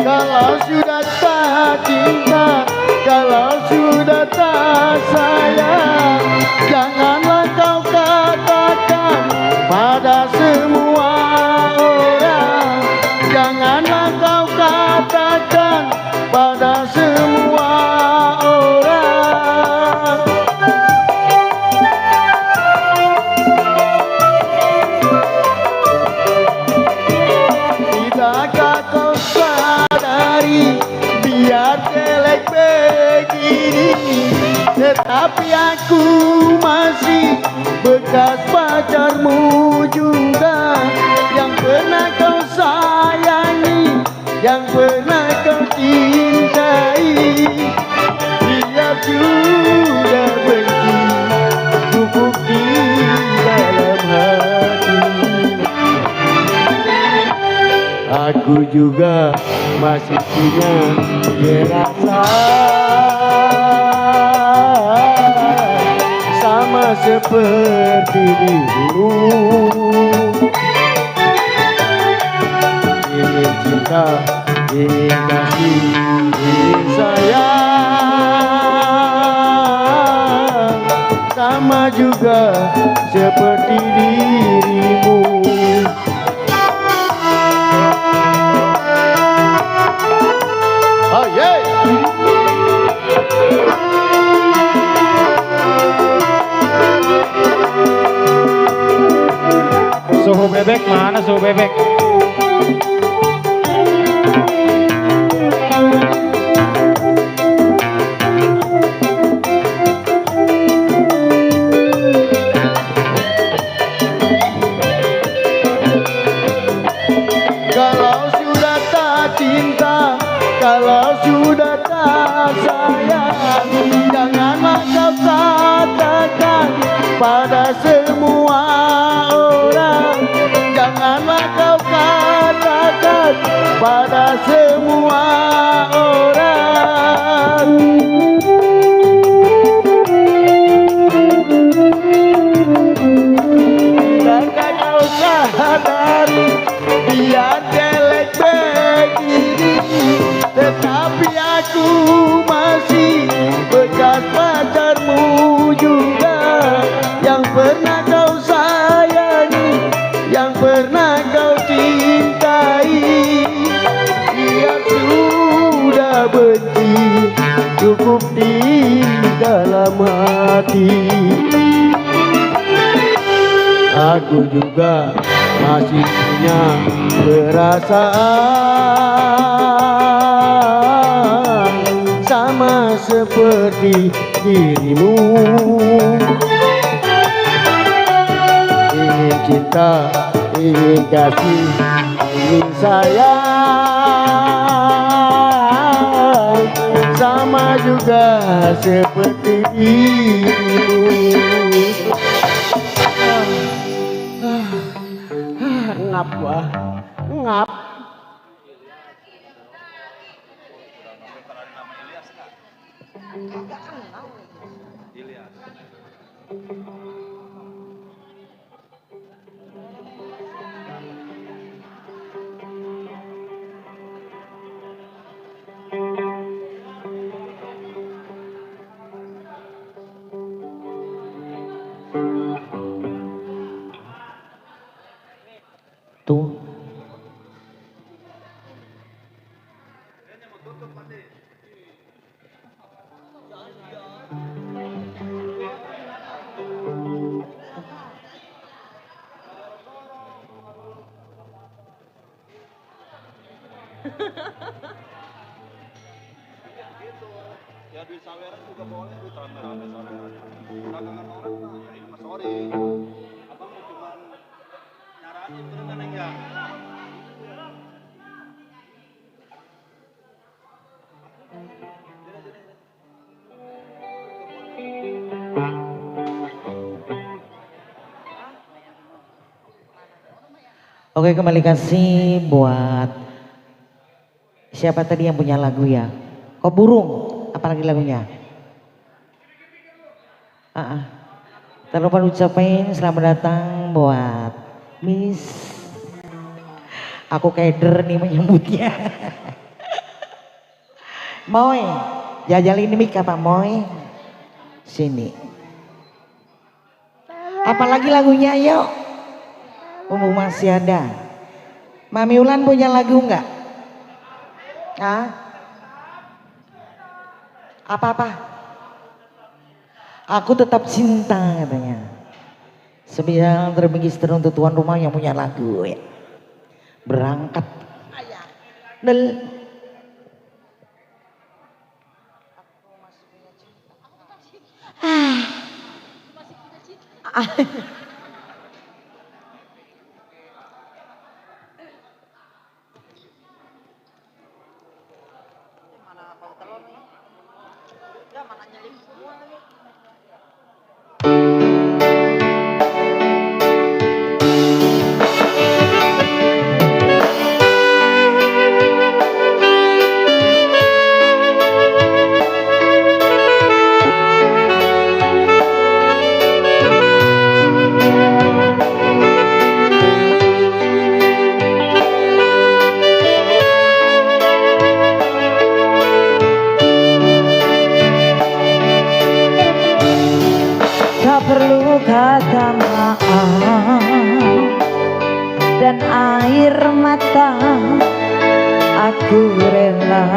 Kalau sudah tak cinta, kalau sudah tak sayang, janganlah kau katakan pada semua orang. Janganlah kau katakan pada semua orang. Tidakkah kau sadari biar jelek begini, tetapi aku masih bekas pacarmu juga, yang pernah kau sayangi, yang pernah kau cintai. Biar sudah benci, cukup di dalam hati. Aku juga masih punya perasaan sama seperti dirimu. Ingin cinta, ingin kasih, ingin sayang, sama juga seperti dirimu. Oh yeah. Suhu bebek mana suhu bebek? Kalau sudah tak cinta, kalau sudah tak sayang, janganlah kau katakan pada semua orang. Janganlah kau katakan pada semua orang. Tidakkah kau sadari biar jelek begini, tetapi aku masih bekas pacarmu juga, yang pernah kau sayangi, yang pernah kau cintai. Biar sudah benci, cukup di dalam hati. Aku juga masih punya perasaan sama seperti dirimu. Ingin cinta, ingin kasih, ingin sayang, sama juga seperti dirimu. Ngap wah, ngap. Tuh. Ya duit saweran juga boleh, duit rame-rame saweran. Dagangan orang mah ya ini mah sorry. Abang mau cuman nyaranin bener kan ya. Oke, kembali kasih buat siapa tadi yang punya lagu ya? Kok burung? Apalagi lagunya? Tak lupa ucapin selamat datang buat Miss. Aku keder nih menyambutnya. Moy, jajalin ini mik apa Moy? Sini. Apalagi lagunya yuk. Mumpung masih ada. Mami Ulan punya lagu enggak? Hah? Apa-apa? Aku tetap cinta katanya. Sebilang terbingis untuk tuan rumah yang punya lagu ya. Berangkat. Tak perlu kata maaf dan air mata, aku rela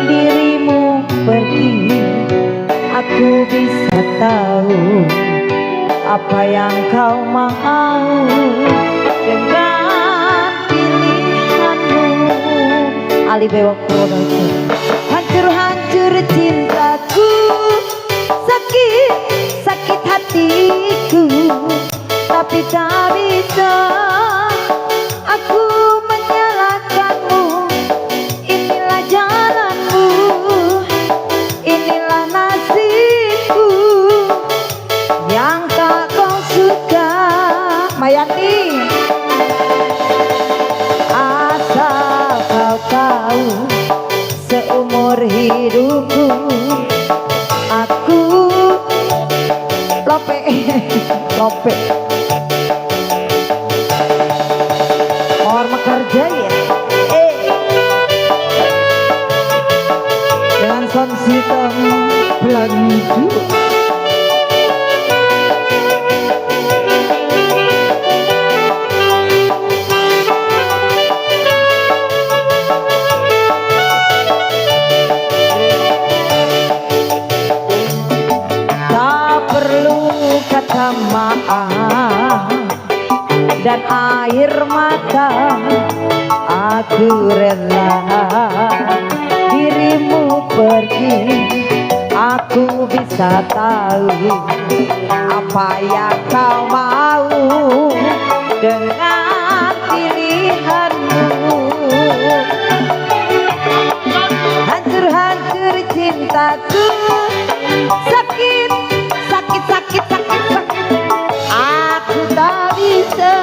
dirimu pergi. Aku bisa tahu apa yang kau mau dengan pilihanmu. Ali Bewok Production. Hancur-hancur cintaku, sakit hatiku, tapi tak bisa aku menyalahkanmu. Inilah jalanmu, inilah nasibku yang tak kau suka. Mayanti, asal kau tahu, seumur hidupku aku lope orang kerja ya dengan sound system pelangi itu. Kata maaf dan air mata, aku rela dirimu pergi. Aku bisa tahu apa yang kau mau dengan pilihanmu. Hancur-hancur cintaku, sakit. Aku tak bisa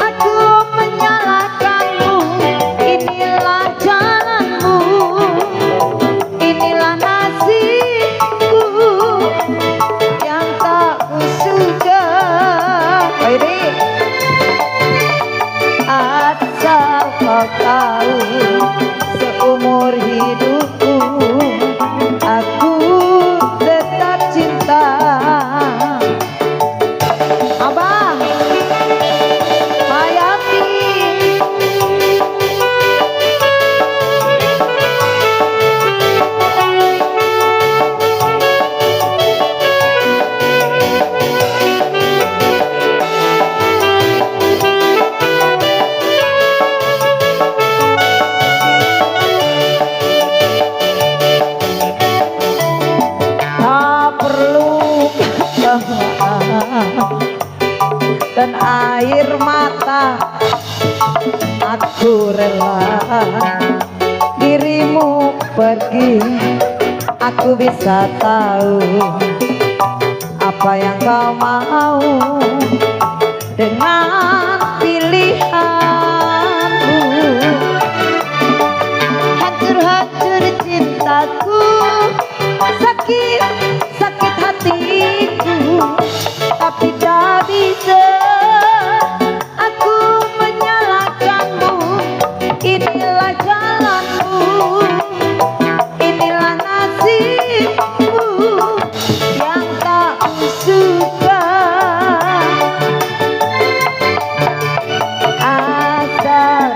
aku menyalahkanmu. Inilah jalanmu, inilah nasibku yang tak kusuka. Asal kau tahu, seumur hidupku aku tetap cinta. Abang Hayati, dan air mata, aku rela dirimu pergi. Aku bisa tahu apa yang kau mau dengan pilihanmu. Hancur-hancur cintaku, sakit hatiku, tapi tak bisa aku menyalahkanmu. Inilah jalanmu,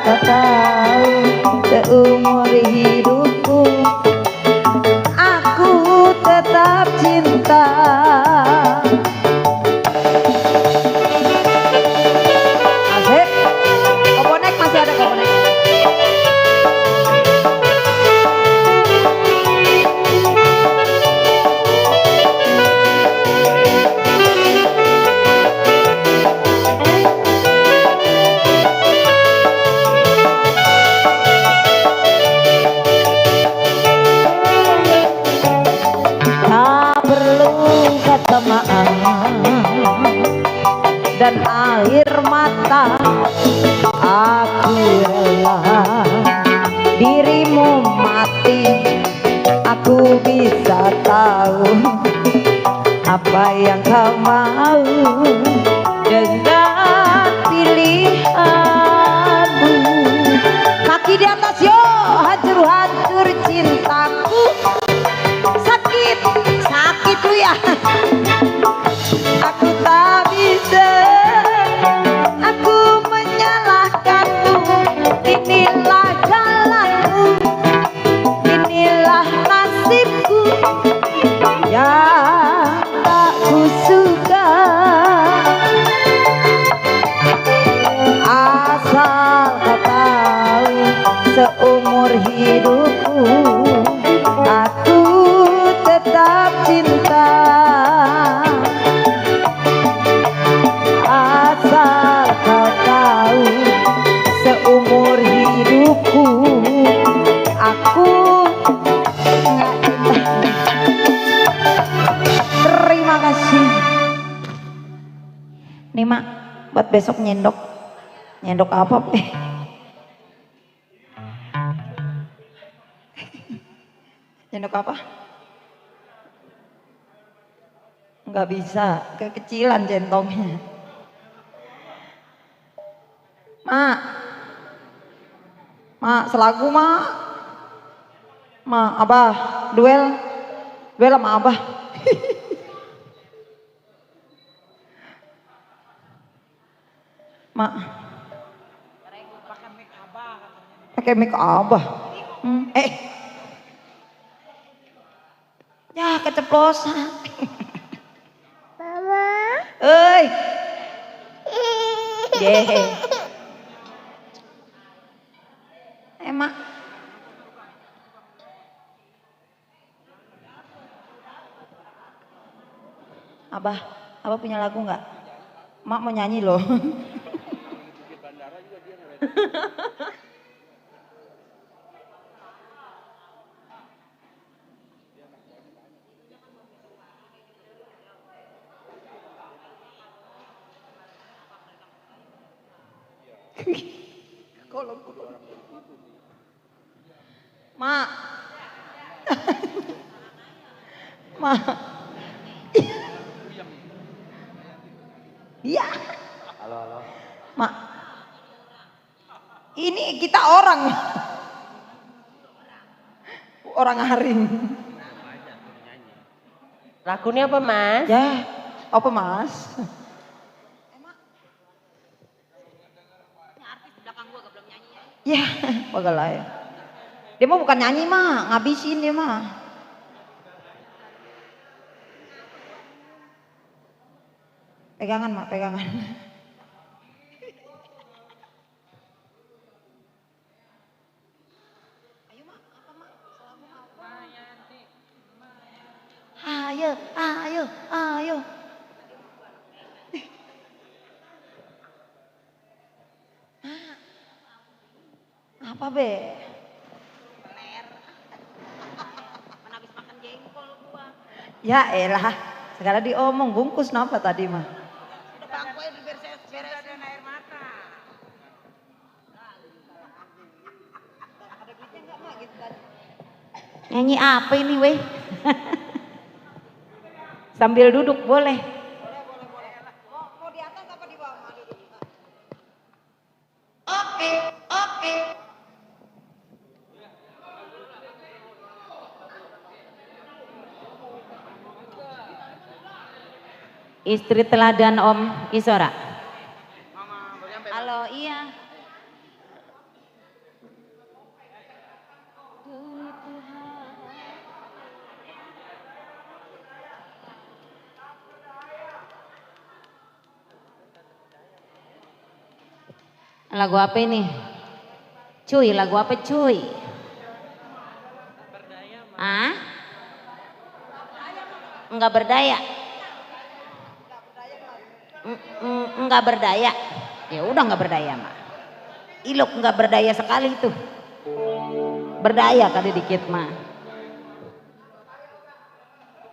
kau tahu seumur hidupku aku tetap cinta. Asik. Koponek masih ada koponek. Tak perlu kata maaf dan air mata, aku rela dirimu mati. Aku bisa tahu apa yang kau mau dengan pilihanmu. Kaki di atas yo, hancur-hancur cintaku. Sakit, sakit tuh ya. Aku tak bisa, aku menyalahkanmu. Inilah jalanku, inilah nasibku yang tak kusuka. Asal kau tahu seumur hidupku aku tetap cinta. Asal kau tahu seumur hidupku aku nggak cinta. Terima kasih. Nih mak, buat besok nyendok. Nyendok apa? Nyendok apa? Nggak bisa, kekecilan centongnya. Mak, mak selagu mak, mak abah duel, duel sama abah. Mak, pakai mic abah. Ya keceplosan. Mama. Oi. Mak. Abah punya lagu nggak? Mak mau nyanyi loh. Mak. Mak. Iya. Halo. Mak. Ini kita orang. Orang haring. Lagunya apa mas? Ya, apa mas? Ya, bagalah ya. Dia mah bukan nyanyi mah, ngabisin dia mah. Pegangan mak, pegangan. Ayo mak, apa mak? Ayo. Apa be? Habis makan jengkol gua. Ya elah, segala diomong bungkus napa tadi mah? Udah bangku aja diberes-beresin air mata. Ada duitnya enggak mak gitu tadi? Nyanyi apa ini weh? Sambil duduk boleh. Boleh. Mau di atas apa di bawah? Oke. Istri teladan Om Isora. Halo, iya. Lagu apa ini? Cuy, lagu apa cuy? Ah? Enggak berdaya. Enggak berdaya. Ya udah enggak berdaya mah. Ilok enggak berdaya sekali itu. Berdaya kali dikit mah.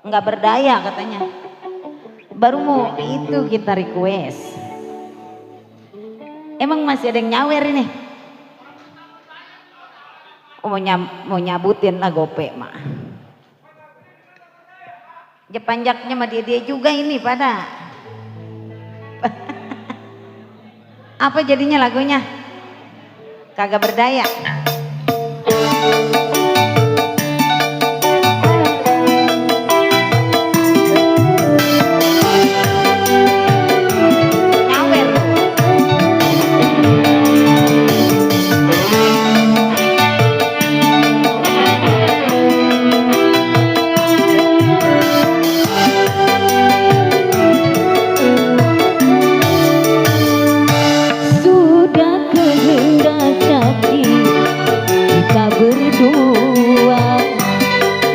Enggak berdaya katanya. Baru mau itu kita request. Emang masih ada yang nyawer ini? Oh, mau nyabutin lah gope mah. Panjaknya mah dia juga ini pada. Apa jadinya lagunya? Kagak berdaya.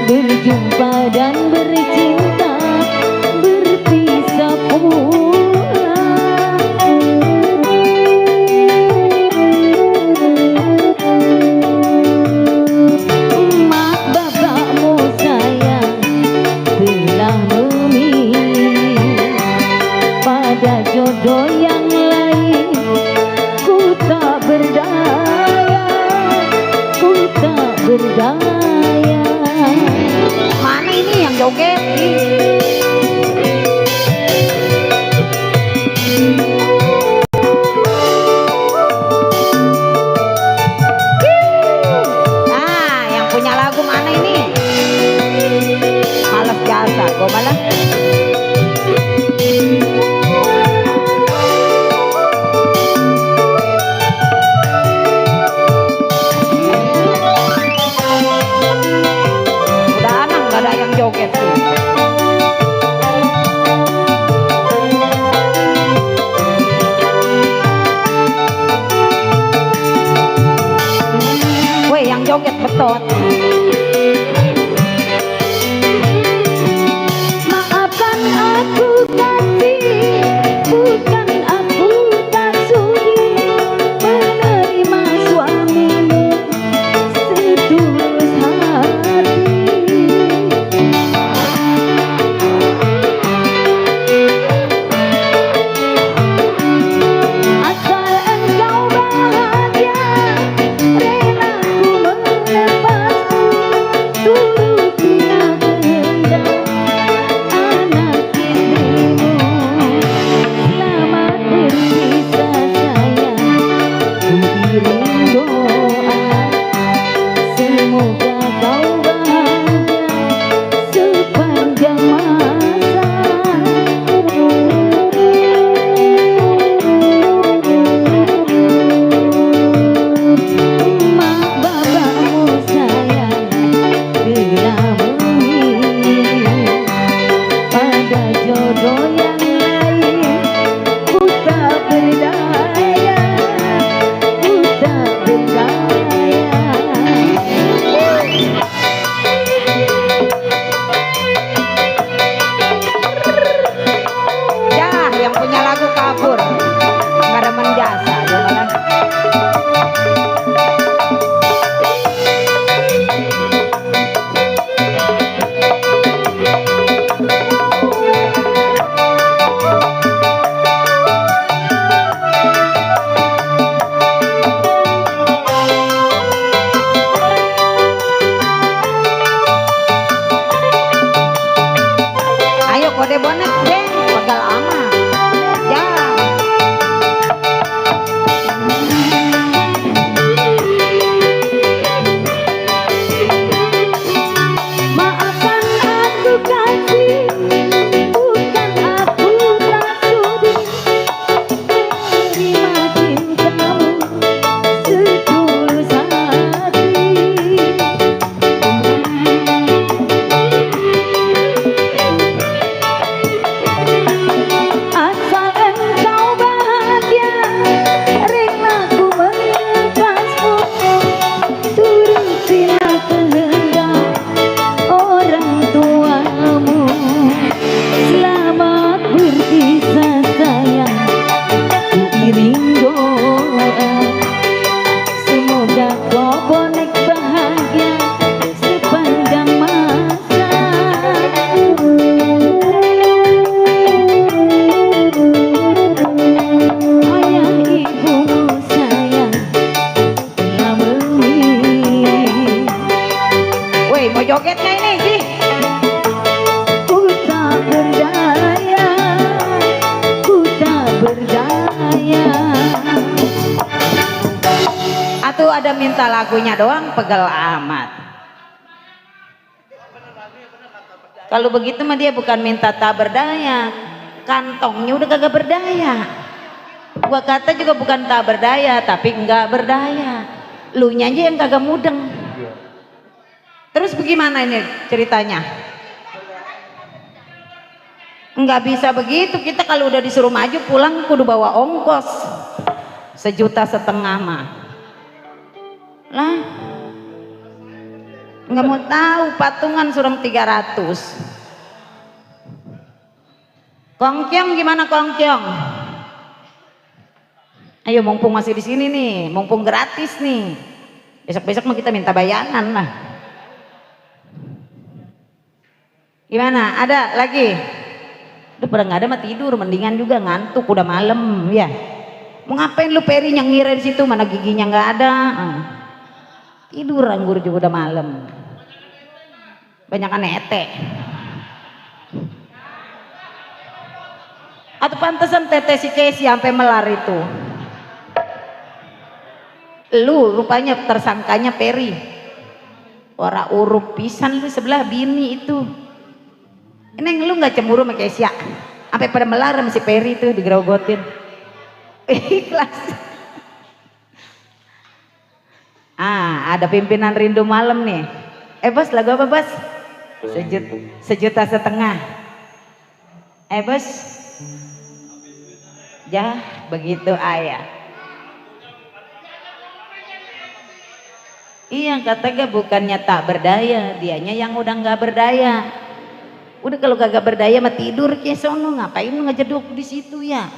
Berjumpa dan bercinta, berpisah pula. Mak bapakmu sayang telah memilih pada jodoh yang lain. Ku tak berdaya, ku tak berdaya. Mana ini yang joget? Ah, yang punya lagu mana ini? Malas jasa, gua malah. Ada yang joget tuh. Weh, yang joget betot. Maafkan aku kasih, bukan aku tak sudi menerima suamimu setulus hati. Asal engkau bahagia, rela ku melepas ada minta lagunya doang pegel amat. Kalau begitu mah dia bukan minta tak berdaya, kantongnya udah kagak berdaya. Gua kata juga bukan tak berdaya, tapi enggak berdaya. Lu aja yang kagak mudeng. Terus bagaimana ini ceritanya? Enggak bisa begitu, kita kalau udah disuruh maju pulang kudu bawa ongkos 1,5 juta mah. Lah, nggak mau tahu, patungan suruh 300. Kongkyong gimana Kongkyong? Ayo mumpung masih di sini nih, mumpung gratis nih. Besok-besok mah kita minta bayaran lah. Gimana? Ada lagi? Lu pada nggak ada mah tidur, mendingan juga ngantuk udah malam ya. Mau ngapain lu Peri nyengir di situ, mana giginya nggak ada. Tidur anggur juga udah malam. Banyakan ete. Atau pantesan tete si Kesi sampai melar itu. Lu rupanya tersangkanya Peri. Ora uruk pisan lu sebelah bini itu. Ini lu nggak cemburu sama Kesia? Sampai pada melar sama si Peri itu digerogotin. Ikhlas. Ada pimpinan rindu malam nih. Bos, lagu apa bos? 1,5 juta. Bos. Ya begitu ayah. Iya katanya bukannya tak berdaya, dianya yang udah nggak berdaya. Udah kalau kagak berdaya mah tidur ke sono, ngapain lu ngejeduk di situ ya?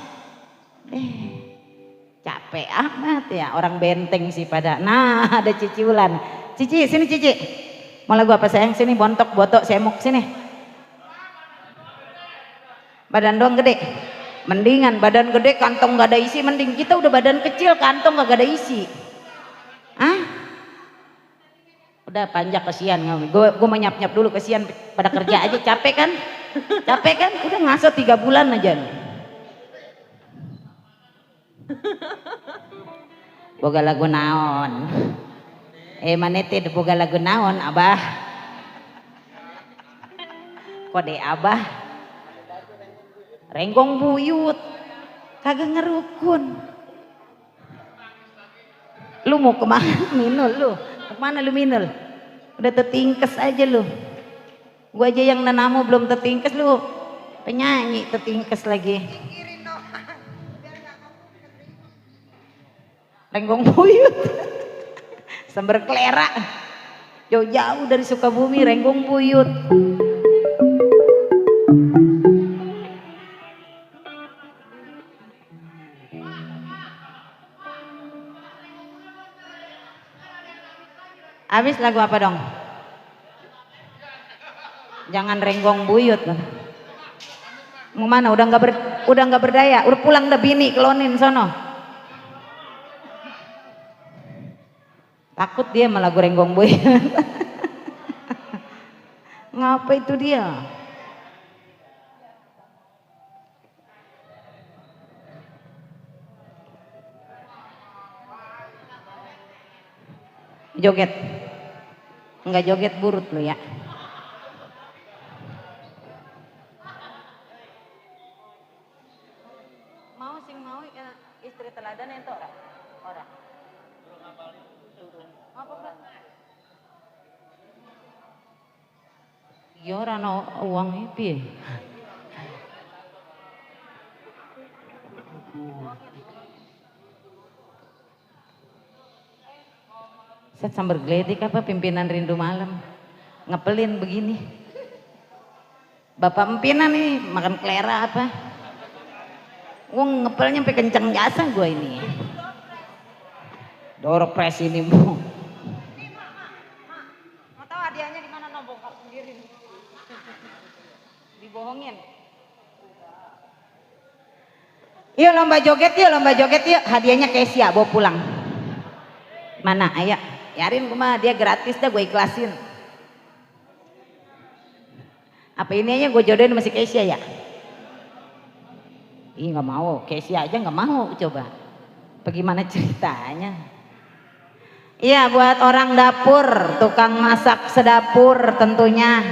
Capek amat ya, orang benteng sih pada. Nah, ada Cici Ulan. Cici, sini Cici. Mau lagu apa sayang? Sini bontok, botok, semok sini. Badan doang gede. Mendingan badan gede kantong gak ada isi, mending kita udah badan kecil kantong gak ada isi. Udah panjang kesian, gue mau nyap-nyap dulu kesian pada kerja aja capek kan? Capek kan? Udah ngaso 3 bulan aja. Boga lagu naon? Manete boga lagu naon abah? Kode abah? Renggong buyut, kagak ngerukun. Lu mau kemana Minul lu? Kemana lu Minul? Udah tetingkes aja lu. Gua aja yang nanamu belum tetingkes lu. Penyanyi tetingkes lagi. Renggong buyut. Sambar kelera. Jauh-jauh dari Sukabumi renggong buyut. Habis lagu apa dong? Jangan renggong buyut. Mau mana? Udah nggak berdaya. Udah pulang dah bini kelonin sono. Takut dia malah gue renggong buyut. Ngapa itu dia? Joget. Enggak joget burut lu ya. Mau sing mau istri teladan ento ora? Ora. Apa Pak? Ya ora no uang piye? Set sambar gledek apa pimpinan rindu malam ngepelin begini. Bapak pimpinan nih makan kelera apa? Wong ngepelnya sampai kencang jasa gue ini. Dorok pres ini bu. Mau tahu hadiahnya di mana no? Bongkar sendiri. Dibohongin. Yuk lomba joget yuk. Hadiahnya Kesia bawa pulang. Mana ayah? Yarin mah dia gratis dah gue ikhlasin. Apa ini aja gue jodohin masih Kesia ya? Ih nggak mau, Kesia aja nggak mau coba. Bagaimana ceritanya? Iya, buat orang dapur, tukang masak sedapur tentunya.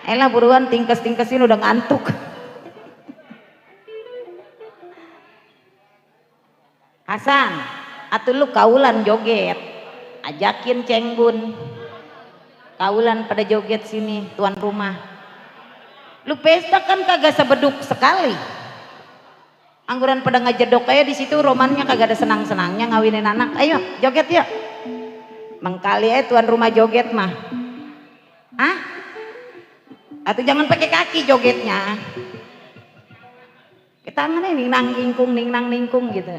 Elah buruan tingkes-tingkesin udah ngantuk. Hasan, atuh lu kaulan joget. Ajakin Cenggun. Kaulan pada joget sini, tuan rumah. Lu pesta kan kagak sebeduk sekali. Angguran pada ngejedok kayak di situ romannya kagak ada senang-senangnya ngawinin anak. Ayo, joget yuk. Mengkali tuan rumah joget mah. Hah? Atau jangan pakai kaki jogetnya. Ke tangannya ningnang ningkung gitu.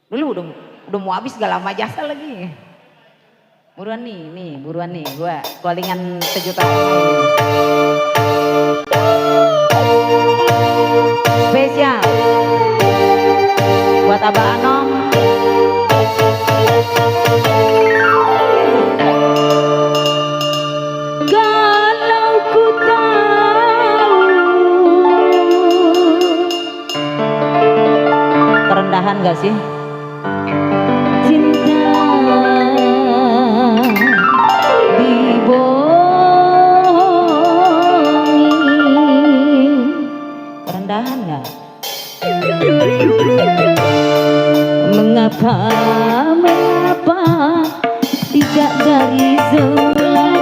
Dulu udah mau habis gak lama jasa lagi. Buruan nih, gua callingan sejuta spesial buat Abah Anom. Kalau ku tahu kerendahan gak sih? Cinta dibohongi, kerendahan gak? Mengapa tidak dari semula?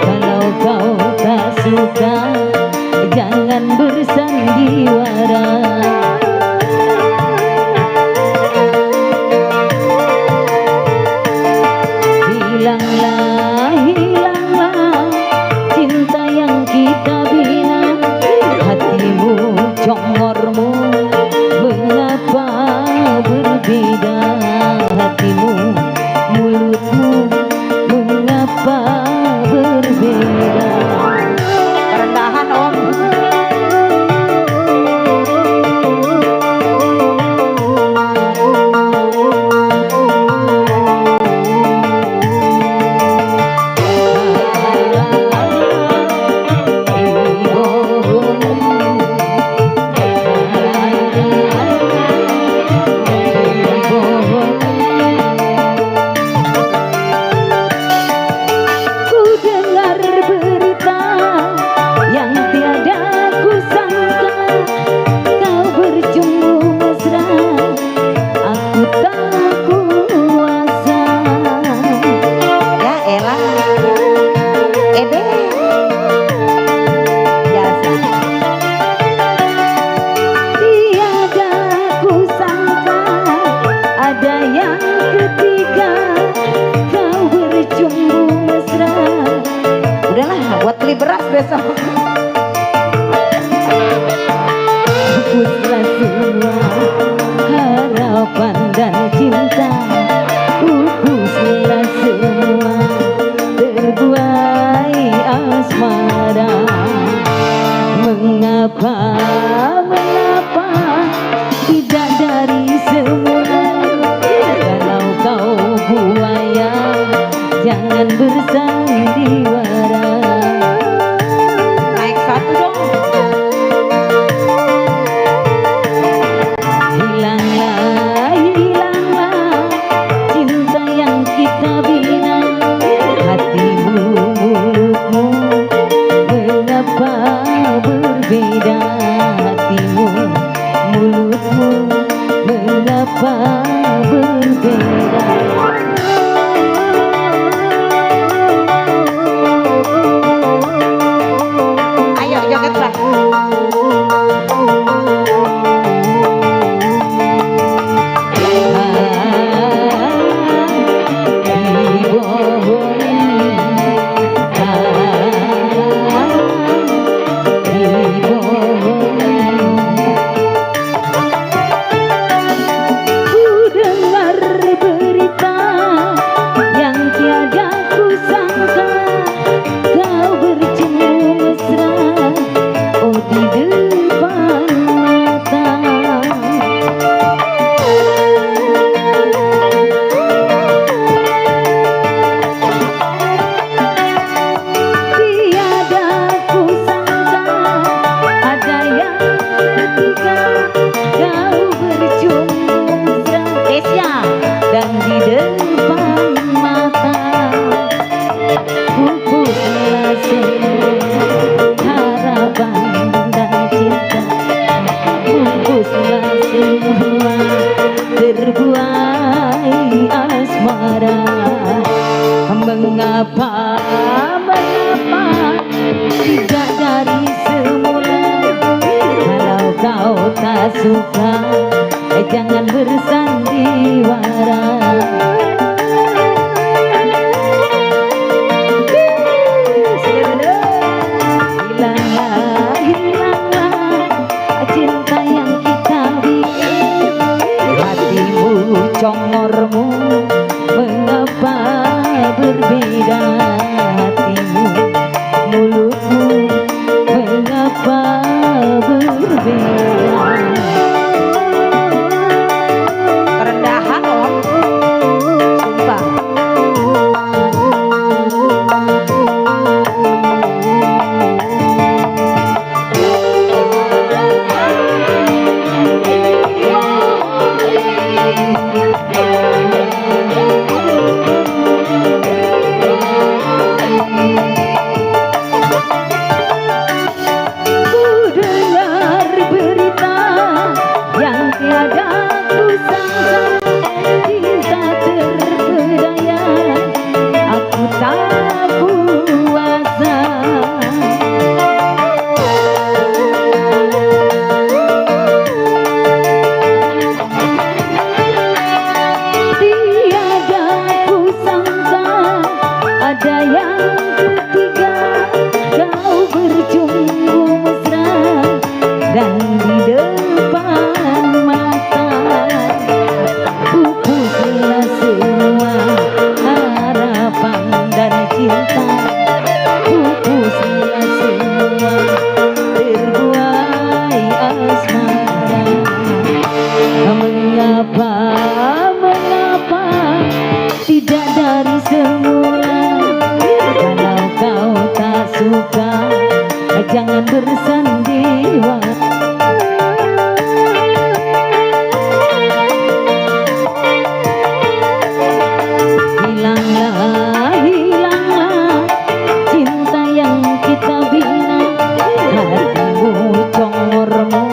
Kalau kau tak suka jangan bersandiwara. Hilanglah cinta yang kita bina. Hatimu congormu mengapa berbeda? Hatimu mulutmu mengapa berbeda? Kerendahan om. Beras besok. Hapuslah semua harapan dan cinta. Hapuslah semua terbuai asmara. Mengapa tidak dari semula? Kalau kau buaya jangan bersandiwara. Berbeda hatimu, mulutmu mengapa berbeda? Ayo jogetlah. Mengapa tidak dari semula. Kalau kau tak suka, jangan bersandiwara. Hilanglah, hilanglah cinta yang kita bikin. Hatimu congormu, mengapa berbeda? Hatimu mulutmu, mengapa berbeda? Kerendahan om, sumpah. Jangan bersandiwara. Hilanglah, hilanglah cinta yang kita bina. Hatimu congormu,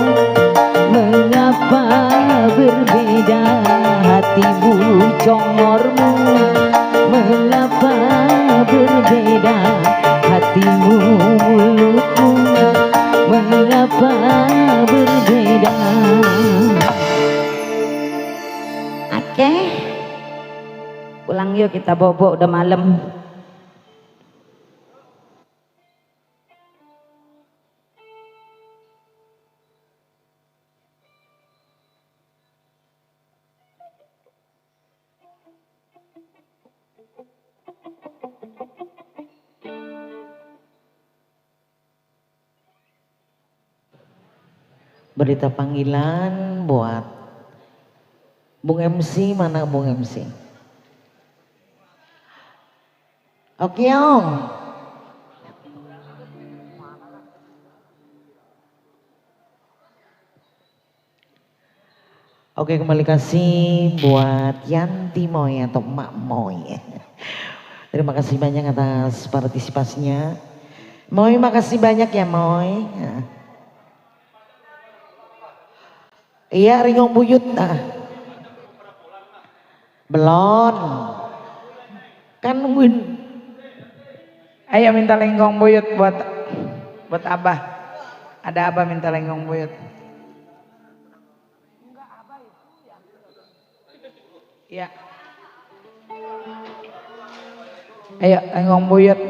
mengapa berbeda? Hatimu congormu, mengapa berbeda? Hatimu mulutmu, mengapa berbeda? Oke, pulang yuk, kita bobo, udah malam. Berita panggilan buat Bung MC, mana Bung MC? Oke Om. Oke, kembali kasih buat Yanti Moy atau Mak Moy. Terima kasih banyak atas partisipasinya. Moy, makasih banyak ya Moy. Iya, Ringong Buyut. Belum. Kan nungguin. Ayo minta lenggong buyut buat Abah. Ada Abah minta lenggong buyut. Iya. Ayo lenggong buyut.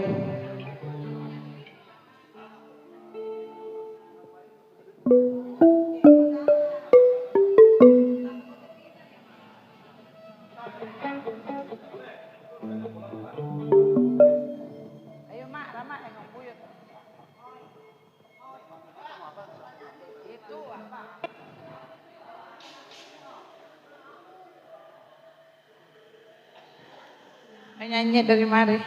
Ayo Mak, Rama lenggong buyut. Itu apa? Nyanyi dari mari.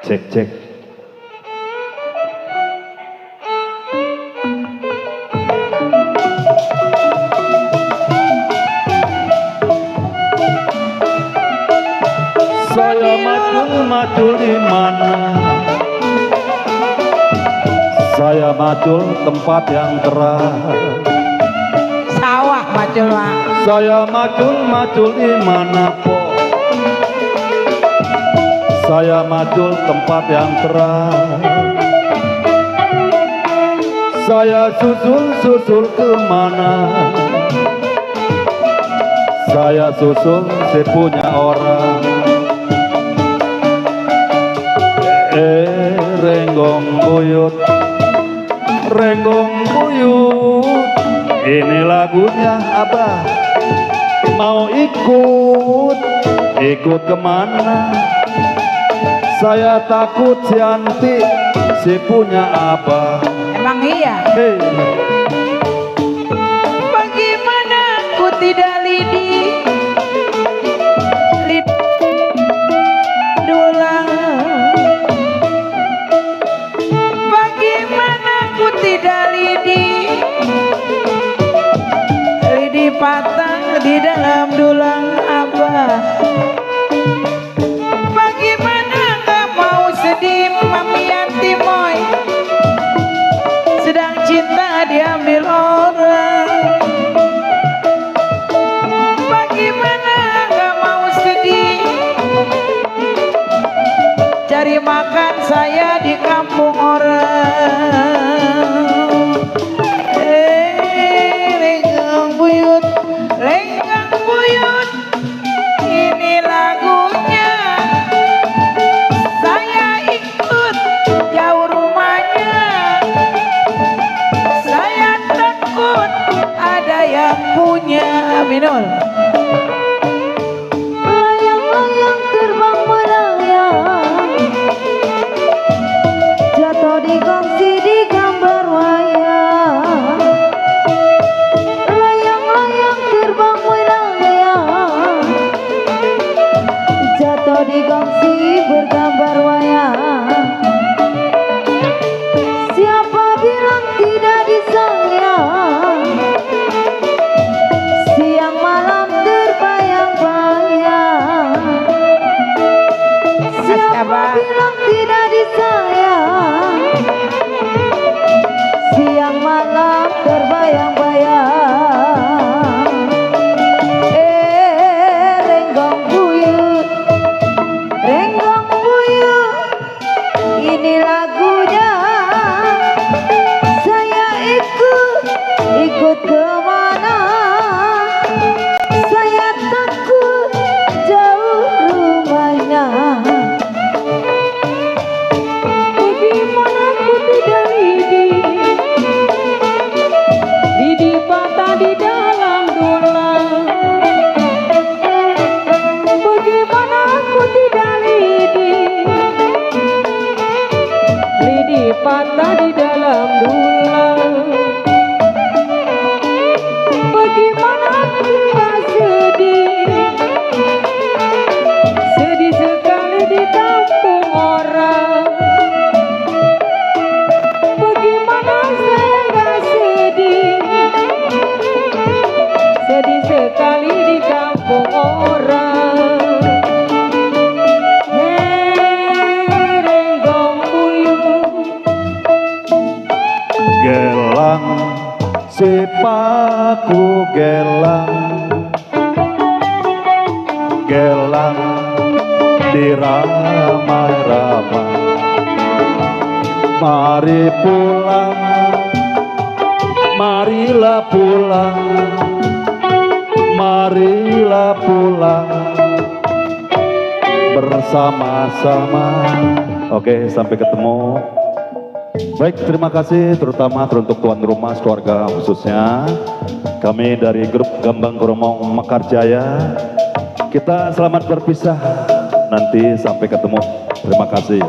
Cek cek. macul tempat yang terang. Sawah macul Pak. Saya macul di mana po. Saya macul tempat yang terang. Saya susul kemana. Saya susul si punya orang. Renggong buyut, renggong buyut. Ini lagunya Abah. Mau ikut kemana? Saya takut si Anti si punya Abah. Emang iya? Hey. Bagaimana ku tidak lidi dulang. Bagaimana ku tidak lidi patang di dalam dulang Abah. Bagaimana gak mau sedih Mami Yanti Moy, sedang cinta diambil orang. Bagaimana gak mau sedih, cari makan saya di kampung orang. Lenggang buyut, ini lagunya. Saya ikut jauh rumahnya. Saya takut ada yang punya. Minul. Layang-layang terbang melayang, jatuh di gongsi di gambar wayang. Layang-layang terbang melayang, jatuh di gongsi bergambar wayang. Siapa bilang tidak disayang, siang malam terbayang-bayang. Siapa bilang tidak disayang, siang malam terbayang-bayang. Renggong buyut, ini lagunya. Saya ikut kemana? Saya takut jauh rumahnya. Bagaimana ku tidak lidi patah di dalam dulang. Bagaimana ku tidak lidi patah di dalam dulang. Bagaimana ku gak sedih sekali di kampung orang. Bagaimana saya gak sedih sekali di kampung orang. Renggong buyut, Gelang si paku gelang diramai-ramai. Mari pulang, marilah pulang, marilah pulang bersama-sama. Oke, sampai ketemu. Baik, terima kasih terutama untuk tuan rumah keluarga khususnya. Kami dari grup Gambang Kromong Mekarjaya, kita selamat berpisah. Nanti sampai ketemu. Terima kasih.